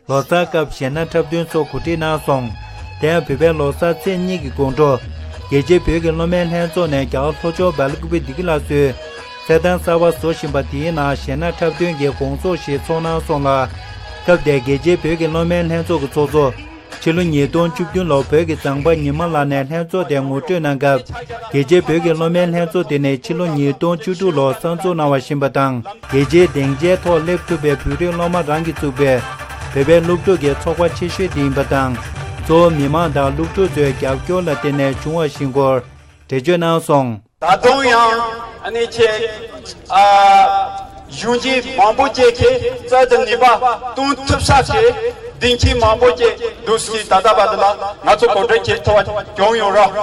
ལོ་གསར་སྐབས་གཞས་སྣ་འཁྲབ་སྟོན་སོགས་གོ་སྒྲིག་གནང་སོང་། དེ་ཡང་བོད་པའི་ལོ་གསར་ཚེས་གཉིས་ཀྱི་དགོང་དྲོ། རྒྱལ་སྤྱིའི་བོད་ཀྱི་སློབ་མའི་ལྷན་ཚོགས་ནས་རྒྱ་གར་ལྷོ་ཕྱོགས་སྦེལ་ཀུ་པེ་བདེ་སྐྱིད་ལ་གསོལ། རྩེད་ཐང་གསར་པ་བཟོ་བཞིན་པ་དེའི་ནང་གཞས་སྣ་འཁྲབ་སྟོན་གྱི་དགོང་ཚོགས་ཤིག་ཚོགས་གནང་སོང་ལ། སྐབས་དེར་རྒྱལ་སྤྱིའི་བོད་ཀྱི་སློབ་མའི་ལྷན་ཚོགས་ཀྱི་ཚོགས་གཙོ། ཕྱི་ལོ་ཉིས་སྟོང་བཅུ་བདུན་ལོར་བོད་ཀྱི་མཛངས་པ་ཉི་མ་ལགས་ནས་ལྷན་ཚོགས་དེར་ངོ་སྤྲོད་གནང་སྐབས། རྒྱལ་སྤྱིའི་བོད་ཀྱི་སློབ་མའི་ལྷན་ཚོགས་དེ་ནི་ཕྱི་ལོ་ཉིས་སྟོང་བཅུ་དྲུག་ལོར་གསར་འཛུགས་གནང་བ་བཞིན་པ་དང་། རྒྱལ་སྤྱིའི་སྡིངས་ཆའི་ཐོག་སླེབས་ཐུབ་པའི་བོད་རིགས་སློབ་མ་རང་གིས་བཙུགས་པའི་བོད་པའི་སློབ་ཕྲུག་གི་ཚོགས་པ་ཆེ་ཤོས་དེ་ཡིན་པ་དང་། གཙོ་བོ་མི་མང་དང་སློབ་ཕྲུག་ཚོའི་རྒྱབ་སྐྱོར་ལ་བརྟེན་ནས་བྱུང་བ་ཞིག་སྐོར་འགྲེལ་བརྗོད་གནང་སོང་། ད་དུང་ཡང་ཨ་ནི་ཁྱེད་ཨ་གཞོན་སྐྱེས་མང་པོ་ཅིག་གིས་རྩལ་དང་ནུས་པ་གཏོང་ཐུབ་ས་ཀྱི་སྡིངས་ཆ་མང་པོ་ཅིག་འདུག་སྲིད། ད་ལྟ་བར་དུ་ལ་ང་ཚོ་གོ་སྒྲིག་བྱེད་ཐུབ་པ་བྱུང་ཡོད་རེད།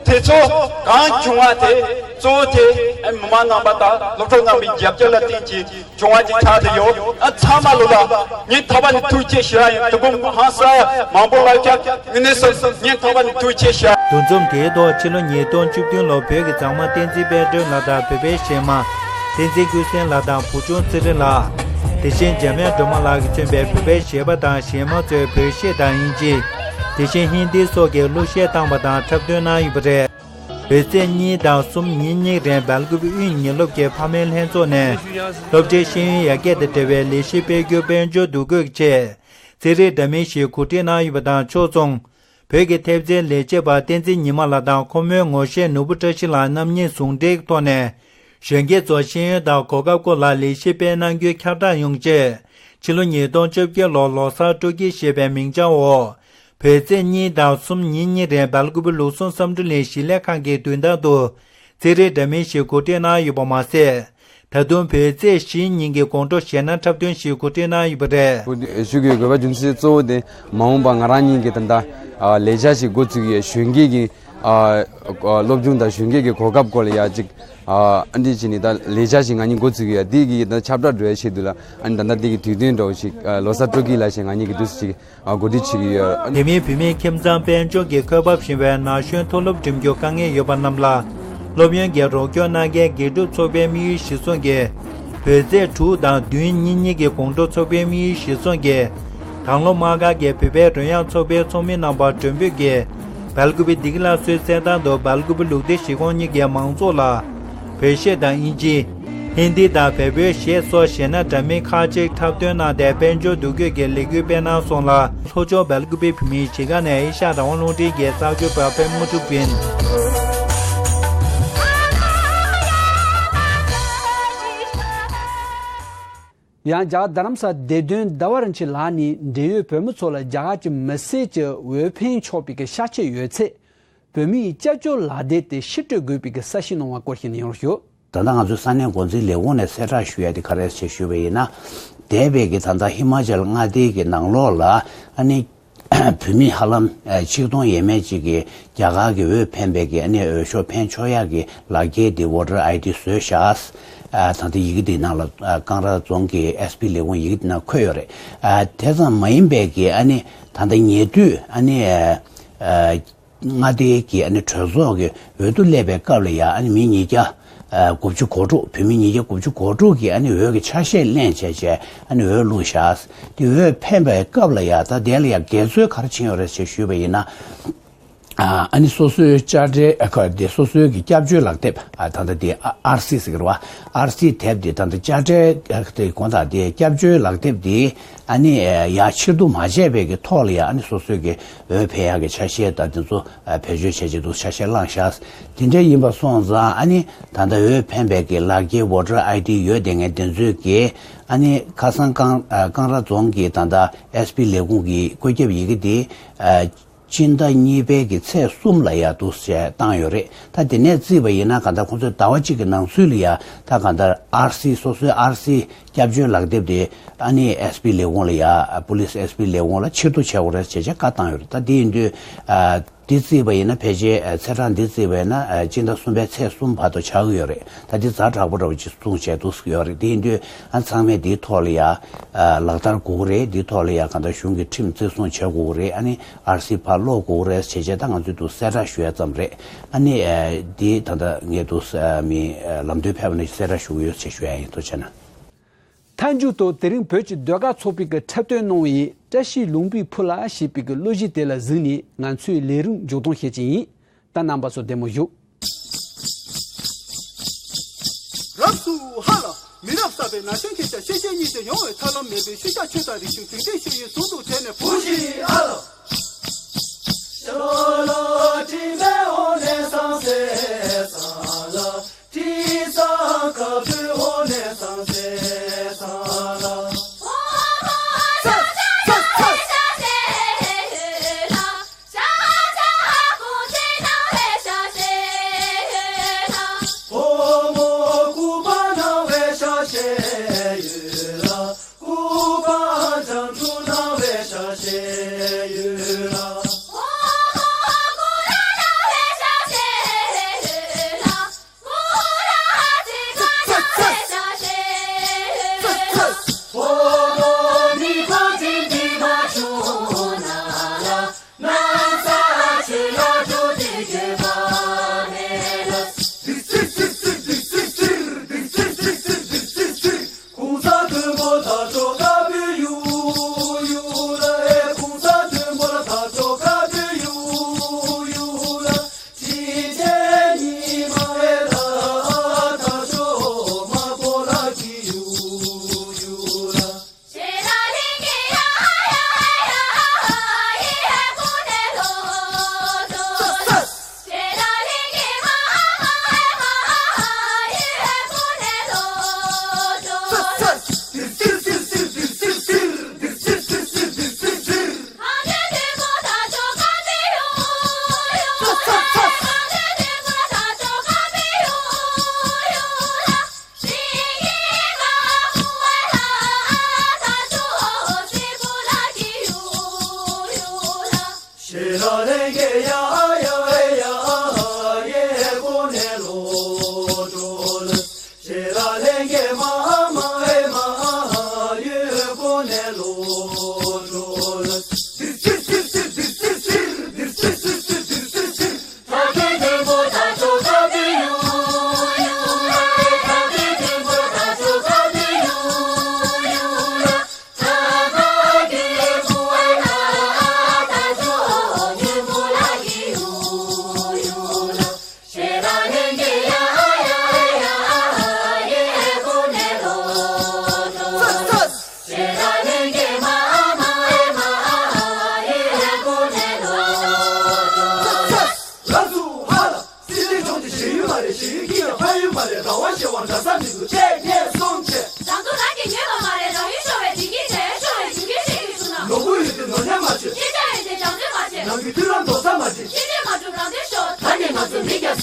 དེ་ཚོ་གང་བྱུང་བ་དེ་གཙོ་བོ་དེ་མི་མང་རྣམ་པ་དང་སློབ་ཕྲུག་རྣམ་པའི་རྒྱབ་སྐྱོར་ལ་བརྟེན་གྱིས་བྱུང་བ་ཅིག་ཆགས་བསྡད་ཡོད། ཨ་ཚང་མ་ལོ་ལ་ངས་ཐོག་པ་ནས་ཐུགས་རྗེ་ཆེ་ཞུ་ཡ་ཡིན། དུ་བུ་ཧང་སང་མང་པོ་ལ་ཁྱབ་ངས་ནས་སོ་ངས་ཐོག་པ་ནས་ཐུགས་རྗེ་ཆེ་ཞུ་ཡ། འདུ་འཛོམས་དེའི་ཐོག་ཕྱི་ལོ་ཉིས་སྟོང་བཅུ་བདུན་ལོར་བོད་ཀྱི་མཛངས་མ་བསྟན་འཛིན་དཔལ་སྒྲོན་ལགས་དང་བོད་པའི་གཞས་མ་བསྟན་འཛིན་ཀུན་གསལ་ལགས་དང་བུ་ཆུང་ཚེ་རིང་ལགས། དེ་བཞིན་འཇམ་དབྱངས་སྒྲོལ་མ་ལགས་ཀྱིས་མཚོན་པའི་བོད་པའི་གཞས་པ་དང་གཞས་མ་ཚོས་བོད་གཞས་དང་དབྱིན་ཇི། དེ་བཞིན་ཧིན་དི་སོགས་ཀྱི་གླུ་གཞས་བཏང་བ་དང་འཁྲབ་སྟོན་གནང་ཡོད་པ་རེད། བོད་ཚེས་གཉིས་དང་གསུམ་ཉིན་གཉིས་རིང་སྦེལ་ཀོབ་དབུས་ཉིན་སློབ་ཀྱི་ཕ་མའི་ལྷན་ཚོགས་ནས་སློབ་གྲྭའི་ཤེས་ཡོན་ཡར་རྒྱས་དང་འབྲེལ་བའི་ལས་གཞི་སྤེལ་རྒྱུ་དཔལ་འབྱོར་འདུ་འགོད་ཆེད་རྩིས་རིག་འདྲ་མིན་ཞིག་གོ་སྒྲིག་གནང་ཡོད་པ་དང་ཕྱོགས་མཚུངས། བོད་ཀྱི་ཐེབས་རྩའི་ལས་བྱེད་པ་བསྟན་འཛིན་ཉི་མ་ལགས་དང་ཁོ་མོའི་ངོ་ཤེས་ནོར་བུ་བཀྲ་ཤིས་ལགས་རྣམ་གཉིས་ཟུང་འབྲེལ་ཐོག་ནས་གཞོན་སྐྱེས་ཚོར་ཤེས་ཡོན་དང་གོ་སྐབས་སྐོར་ལ་ལས་གཞི་སྤེལ་གནང་རྒྱུའི་ཁྱབ་བསྒྲགས་ཡོང་ཆེད། ཕྱི་ལོ་ཉིས་སྟོང་བཅོ་བརྒྱད་ལོར་ལོ་གསར་སྤྲོ་སྐྱིད་ཞེས་པའི་མིང་བྱང་འོག་བོད་ཚེས་གཉིས་དང་གསུམ་ཉིན་གཉིས་རིང་སྦེལ་ཀོབ་ལུགས་ཟུང་བསམ་གྲུབ་གླིང་གཞིས་ལས་ཁང་གི་མདུན་ཐང་དུ་རྩིས་རིག་འདྲ་མིན་ཞིག་གོ་སྒྲིག་གནང་ཡོད་པ་མ་ཟད། ད་དུང་བོད་ཚེས་བཞི་ཉིན་གྱི་དགོང་དྲོ་གཞས་སྣ་འཁྲབ་སྟོན་ཞིག་གོ་སྒྲིག་གནང་ཡོད་པ་རེད། ཞུ་དགོས་དགོས་པ་རྒྱུ་མཚན་གཙོ་བོ་དེ་མ་འོངས་པ་ང་རང་ཉིད་ཀྱི་ད་ལྟ་ལས་འཆར་ཞིག་འགོ་ཚུགས་ཡས་གཞོན་སྐྱེས་ཀྱི་སློབ་སྦྱོང་དང་གཞོན་སྐྱེས་ཀྱི་གོ་སྐབས་སྐོར་ལ་ཡ་གཅིག་ཨ་འདི་བྱས་ནས་ད་ལས་འཆར་ཞིག་ང་གཉིས་འགོ་ཚུགས་ཡས་འདི་གི་ད་ཁྱབ་བསྒྲགས་འགྲོ་ཡས་ཆེད་དུ་ལ་ཨ་ནི་ད་ལྟ་འདི་གི་དུས་སྟོན་འདྲ་བོ་ཞིག་ལོ་གསར་སྤྲོ་སྐྱིད་ལ་ཞེས་ང་གཉིས་ཀྱི་འདུག་སེ་ཅིག་གོ་སྒྲིག་བྱེད་ཀྱི་ཡོད། དེ་མིན་བོད་མིའི་ཁྱིམ་ཚང་དཔལ་འབྱོར་གྱི་འཁོས་བབ་ཞན་པའི་ན་གཞོན་མཐོ་སློབ་འགྲིམ་རྒྱུར་དཀའ་ངལ་ཡོད་པ་རྣམས་ལ་སློབ་ཡོན་གྱི་རོགས་སྐྱོར་གནང་མཁན་དགེ་སྒྲུབ་ཚོགས་པའི་དམིགས་ཡུལ་གཞིར་བཟུང་གིས་བོད་ཚེས་དྲུག་དང་བདུན་ཉིན་གཉིས་ཀྱི་དགོང་དྲོ་ཚོགས་པའི་དམིགས་ཡུལ་གཞིར་བཟུང་གིས་དྭང་བླངས་དམག་སྒར་གྱི་བོད་པའི་རོལ་དབྱངས་ཚོགས་པའི་ཚོགས་མི་རྣམ་པ་མགྲོན་འབོད་ཀྱིས་སྦེལ་ཀོབ་བདེ་སྐྱིད་ལ་གསོལ་རྩེད་ཐང་དུ་སྦེལ་ཀོབ་ལུགས་བདེ་གཞིས་ཁོངས་གཉིས་ཀྱི་མང་ཚོགས་ལ་བོད་གཞས་དང་དབྱིན་ཇི། ཧིན་དི་དང་བལ་པོའི་གཞས་སོགས་གཞས་སྣ་འདྲ་མིན་ཁག་ཅིག་འཁྲབ་སྟོན་གནང་སྟེ་དཔལ་འབྱོར་འདུ་འགོད་ཀྱི་ལས་འགུལ་སྤེལ་གནང་སོང་ལ། ལྷོ་ཕྱོགས་སྦེལ་ཀོབ་བོད་མིའི་གཞིས་ཀ་ནས་ཨེ་ཤ་ཡ་རང་དབང་རླུང་འཕྲིན་གྱི་གསར་འགོད་པ་པད་མ་དངོས་གྲུབ་ཡིན། ཡང་རྒྱ་གར་རྡ་རམ་ས་ལ་བདེ་དོན་ཟླ་བ་རིན་ཆེན་ལགས་ནས་འབྲེལ་ཡོད་བོད་མི་ཚོ་ལ་རྒྱ་གར་གྱི་མི་སེར་གྱི་འོས་འཕེན་ཆོག་པའི་གི་ཤ་ཆད་ཡོད་ཚེ། བོད་མིའི་སྐྱབས་བཅོལ་ལག་དེབ་དེ་ཕྱིར་སྤྲོད་དགོས་པའི་གི་གསལ་བཤད་གནང་བ་སྐོར་ཞིག་ནས་ཡོང་རོགས་ཞུ། ད་ལྟ་ང་ཚོའི་ས་གནས་འགོ་འཛིན་ལས་ཁུངས་ནས་གསལ་བསྒྲགས་ཞུ་ཡ་དེ་ག་རེ་རེད་ཞེས་ཞུས་པ་ཡིན་ན། འདས་པའི་གི་ད་ལྟ་ཧི་མ་ཅལ་མངའ་སྡེའི་གི་ནང་ལོགས་ལ་ཨ་ནི་བོད་མི་ཧ་ལམ་ཆིག་སྟོང་ཡས་མས་ཅིག་གི་རྒྱ་གར་གི་འོས་འཕེན་པའི་གི་ཨ་ནི་འོས་ཤོག་འཕེན་ཆོག་ཡ་གི་ལག་འཁྱེར་དེ་voter ID བཟོས་བཞག་ད་ལྟ་ཡི་གེ་དེའི་ནང་ལ་ཀང་ར་རྫོང་གི་ཨེས་པི་ལས་ཁུངས་ཡི་གེ་དེ་ནང་འཁོད་ཡོད་རེད། དེ་ཙམ་མ་ཡིན་པའི་གི་ཨ་ནི་ད་ལྟ་ཉེ་དུས་ཨ་ནི། མངའ་སྡེའི་གི་ཨ་ནི་གྲོས་ཚོགས་ཀྱི་འོས་བསྡུ་སླེབས་པའི་སྐབས་ལ་ཡ་ཨ་ནི་མི་ཉིས་བརྒྱ་དགུ་བཅུ་གོ་དྲུག་བོད་མི་ཉིས་བརྒྱ་དགུ་བཅུ་གོ་དྲུག་གི་ཨ་ནི་འོས་ཀྱི་ཆ་ཤས་ལེན་བྱས་བྱས་ཨ་ནི་འོས་བླུགས་བཞག་དེ་འོས་འཕེན་པའི་སྐབས་ལ་ཡ་ད་དེ་ལ་ཡ་འགལ་འཛོལ་ག་རེ་ཕྱིན་ཡོད་རེད་ཅེས་ཞུས་པ་ཡིན་ན། ཨ་ནི་སོ་སོའི་དཔྱ་ཁྲལ་ཨ་ཁ་དེ་སོ་སོའི་གི་སྐྱབས་བཅོལ་ལག་དེབ་ཨ་ད་ལྟ་དེ་ཨར་སི་ཟེར་གི་རེད་བ། ཨར་སི་དེབ་དེ་ད་ལྟ་དཔྱ་ཁྲལ་དེ་དགོངས་དག་དེ་སྐྱབས་བཅོལ་ལག་དེབ་དེ་ཨ་ནི་ཡ་ཕྱིར་བསྡུ་མ་བྱས་པའི་གི་ཐོག་ལ་ཡ་ཨ་ནི་སོ་སོའི་གི་འོས་འཕེན་ཡག་གི་ཆ་ཤས་དང་དེ་ཚོ་བེད་སྤྱོད་བྱས་བྱས་འདུག་ཆ་ཤས་བླངས་བཞག་དེ་འདྲ་ཡིན་པ་སོང་ཙང་ཨ་ནི་ད་ལྟ་འོས་འཕེན་པའི་གི་ལག་འཁྱེར་voter ID ཡོད་དེ་ངས་དེ་ཚོས་གི་ཨ་ནི་ཁ་སང་ཀང་ཀང་ར་རྫོང་གི་ད་ལྟ་ཨེས་པི་ལས་ཁུངས་ཀྱི་བཀོད་ཁྱབ་ཡི་གེ་དེ་སྤྱི་ཟླ་གཉིས་པའི་གི་ཚེས་གསུམ་ལ་ཡ་འདུག་བྱས་བཏང་ཡོད་རེད། ད་དེ་ནས་བརྩིས་པ་ཡིན་ན་གང་ལྟར་ཁོང་ཚོས་ཟླ་བ་གཅིག་གི་ནང་ཚུད་ལ་ཡ་ད་གང་ལྟར་ཨར་སི་སོ་སོའི་ཨར་སི་སྐྱབས་བཅོལ་ལག་དེབ་དེ་ཨ་ནི་ཨེས་པི་ལས་ཁུངས་ལ་ཡ་པུ་ལིས་ཨེས་པི་ལས་ཁུངས་ལ་ཕྱིར་བསྡུ་བྱེད་དགོས་རེད་ཅེས་བྱས་བཀའ་བཏང་ཡོད་རེད། ད་དེ་ཡིན་དུས་ཨ་འདི་བརྩིས་པ་ཡིན་ན་ཕལ་ཆེར་ཨ་ཚེས་གྲངས་འདི་བརྩིས་པ་ཡིན་ན་ཨ་སྤྱི་ཟླ་གསུམ་པའི་ཚེས་གསུམ་བར་དུ་ཆགས་ཀྱི་ཡོད་རེད། ད་འདི་ཛ་དྲག་པོ་འདྲ་བོ་ཅིག་གསུངས་བྱས་འདུག་ཡོད་རེད། དེ་ཡིན་དུས་ཨ་ཚང་མས་འདིའི་ཐོག་ལ་ཡ་ཨ་ལག་བསྟར་དགོས་ཀྱི་རེད། འདིའི་ཐོག་ལ་ཡ་གང་ལྟར་གཞུང་གི་ཁྲིམས་བརྩི་སྲུང་བྱེད་དགོས་ཀྱི་རེད། ཨ་ནི་ཨར་སི་ཕར་སློག་དགོས་ཀྱི་རེད་ཟེར་བྱས་ད་ང་ཚོས་འདུག་གསལ་བསྒྲགས་ཞུ་ཡ་ཙམ་རེད། ཨ་ནི་ཨ་འདི་ད་ལྟ་ངས་འདུག་ཨ་མི་ཨ་ལམ་སྟོན་ཕེབས་པ་ནས་གསལ་བསྒྲགས་ཞུ་གི་ཡོད་ཅེས་ཞུ་ཡ་ཡིན། ཐུགས་རྗེ་གནང་། མཐའ་མཇུག་ཏུ་དེ་རིང་བོད་ཀྱི་ཟློས་གར་ཚོགས་པའི་གི་འཁྲབ་སྟོན་གནང་བའི་བཀྲ་ཤིས་ལུང་པའི་ཕུ་ལ་ཞེས་པའི་གི་གླུ་གཞས་དེ་ལ་གཟིགས་ནས་ང་ཚོའི་ལས་རིམ་མཇུག་སྡོམ་བྱེད་ཀྱི་ཡིན། ད་རྣམ་པ་ཚོ་བདེ་མོ་བཞུགས། རབ་སུ་ཧ་ལ། མི་རབས་གསར་པའི་ན་གཞོན་ཁྱེད་ཅག་ཤེས་བྱའི་གཉིས་ཏེ་ཡོང་བའི་ཐབས་ལམ་མེད་པའི་ཤེས་བྱ་ཆོས་དང་རིག་གཞུང་དེང་དུས་ཤེས་ཡོན་ཟུང་དུ་འབྲེལ་ནས་བུ་ཞིག་ཨ་ལ། ལགས་སོ་ཧ་ལ། སྲིད་དོན་ལྗོངས་ཀྱི་ཞེན་ཡུལ་མ་རེད། ཞེན་ཡུལ་གྱི་ཡང་ཕན་ཡུལ་མ་རེད། རང་དབང་ཞེས་པ་འདྲ་ས་མི་འདུག་ཅེས་ངས་གསུངས་བྱས། རང་དོན་རང་གིས་ཉོས་པ་མ་རེད། རང་ཡུལ་ཤོར་བའི་བདེ་སྐྱིད་དྲན། ཤོར་བའི་རྒྱུ་རྐྱེན་ཤེས་ཀྱི་བྱུང་ན། ནོར་བུ་ཡོད་དེ་ནོར་ཉམས་མ་བྱེད། ཤེས་བྱ་ཡོད་དེ་བྱང་བཙོན་མ་བྱེད། ནང་གི་མཐུན་ལམ་རྡོག་རྩ་མ་བྱེད། ཤེས་བྱ་མ་སྒྲུབ་རང་དོན་ཤོར། ད་ནི་ང་ཚོ་མི་རྒྱ།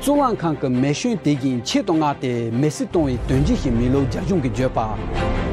གཙུག་ལག་ཁང་གི་མེ་ཤུན་དེ་བཞིན་ཆེད་དུ་མངགས་ཏེ་མེ་བསྲེགས་གཏོང་བའི་དོན་རྐྱེན་ཞིག་མིན་ལུགས་རྒྱ་གཞུང་གིས་བརྗོད་པ།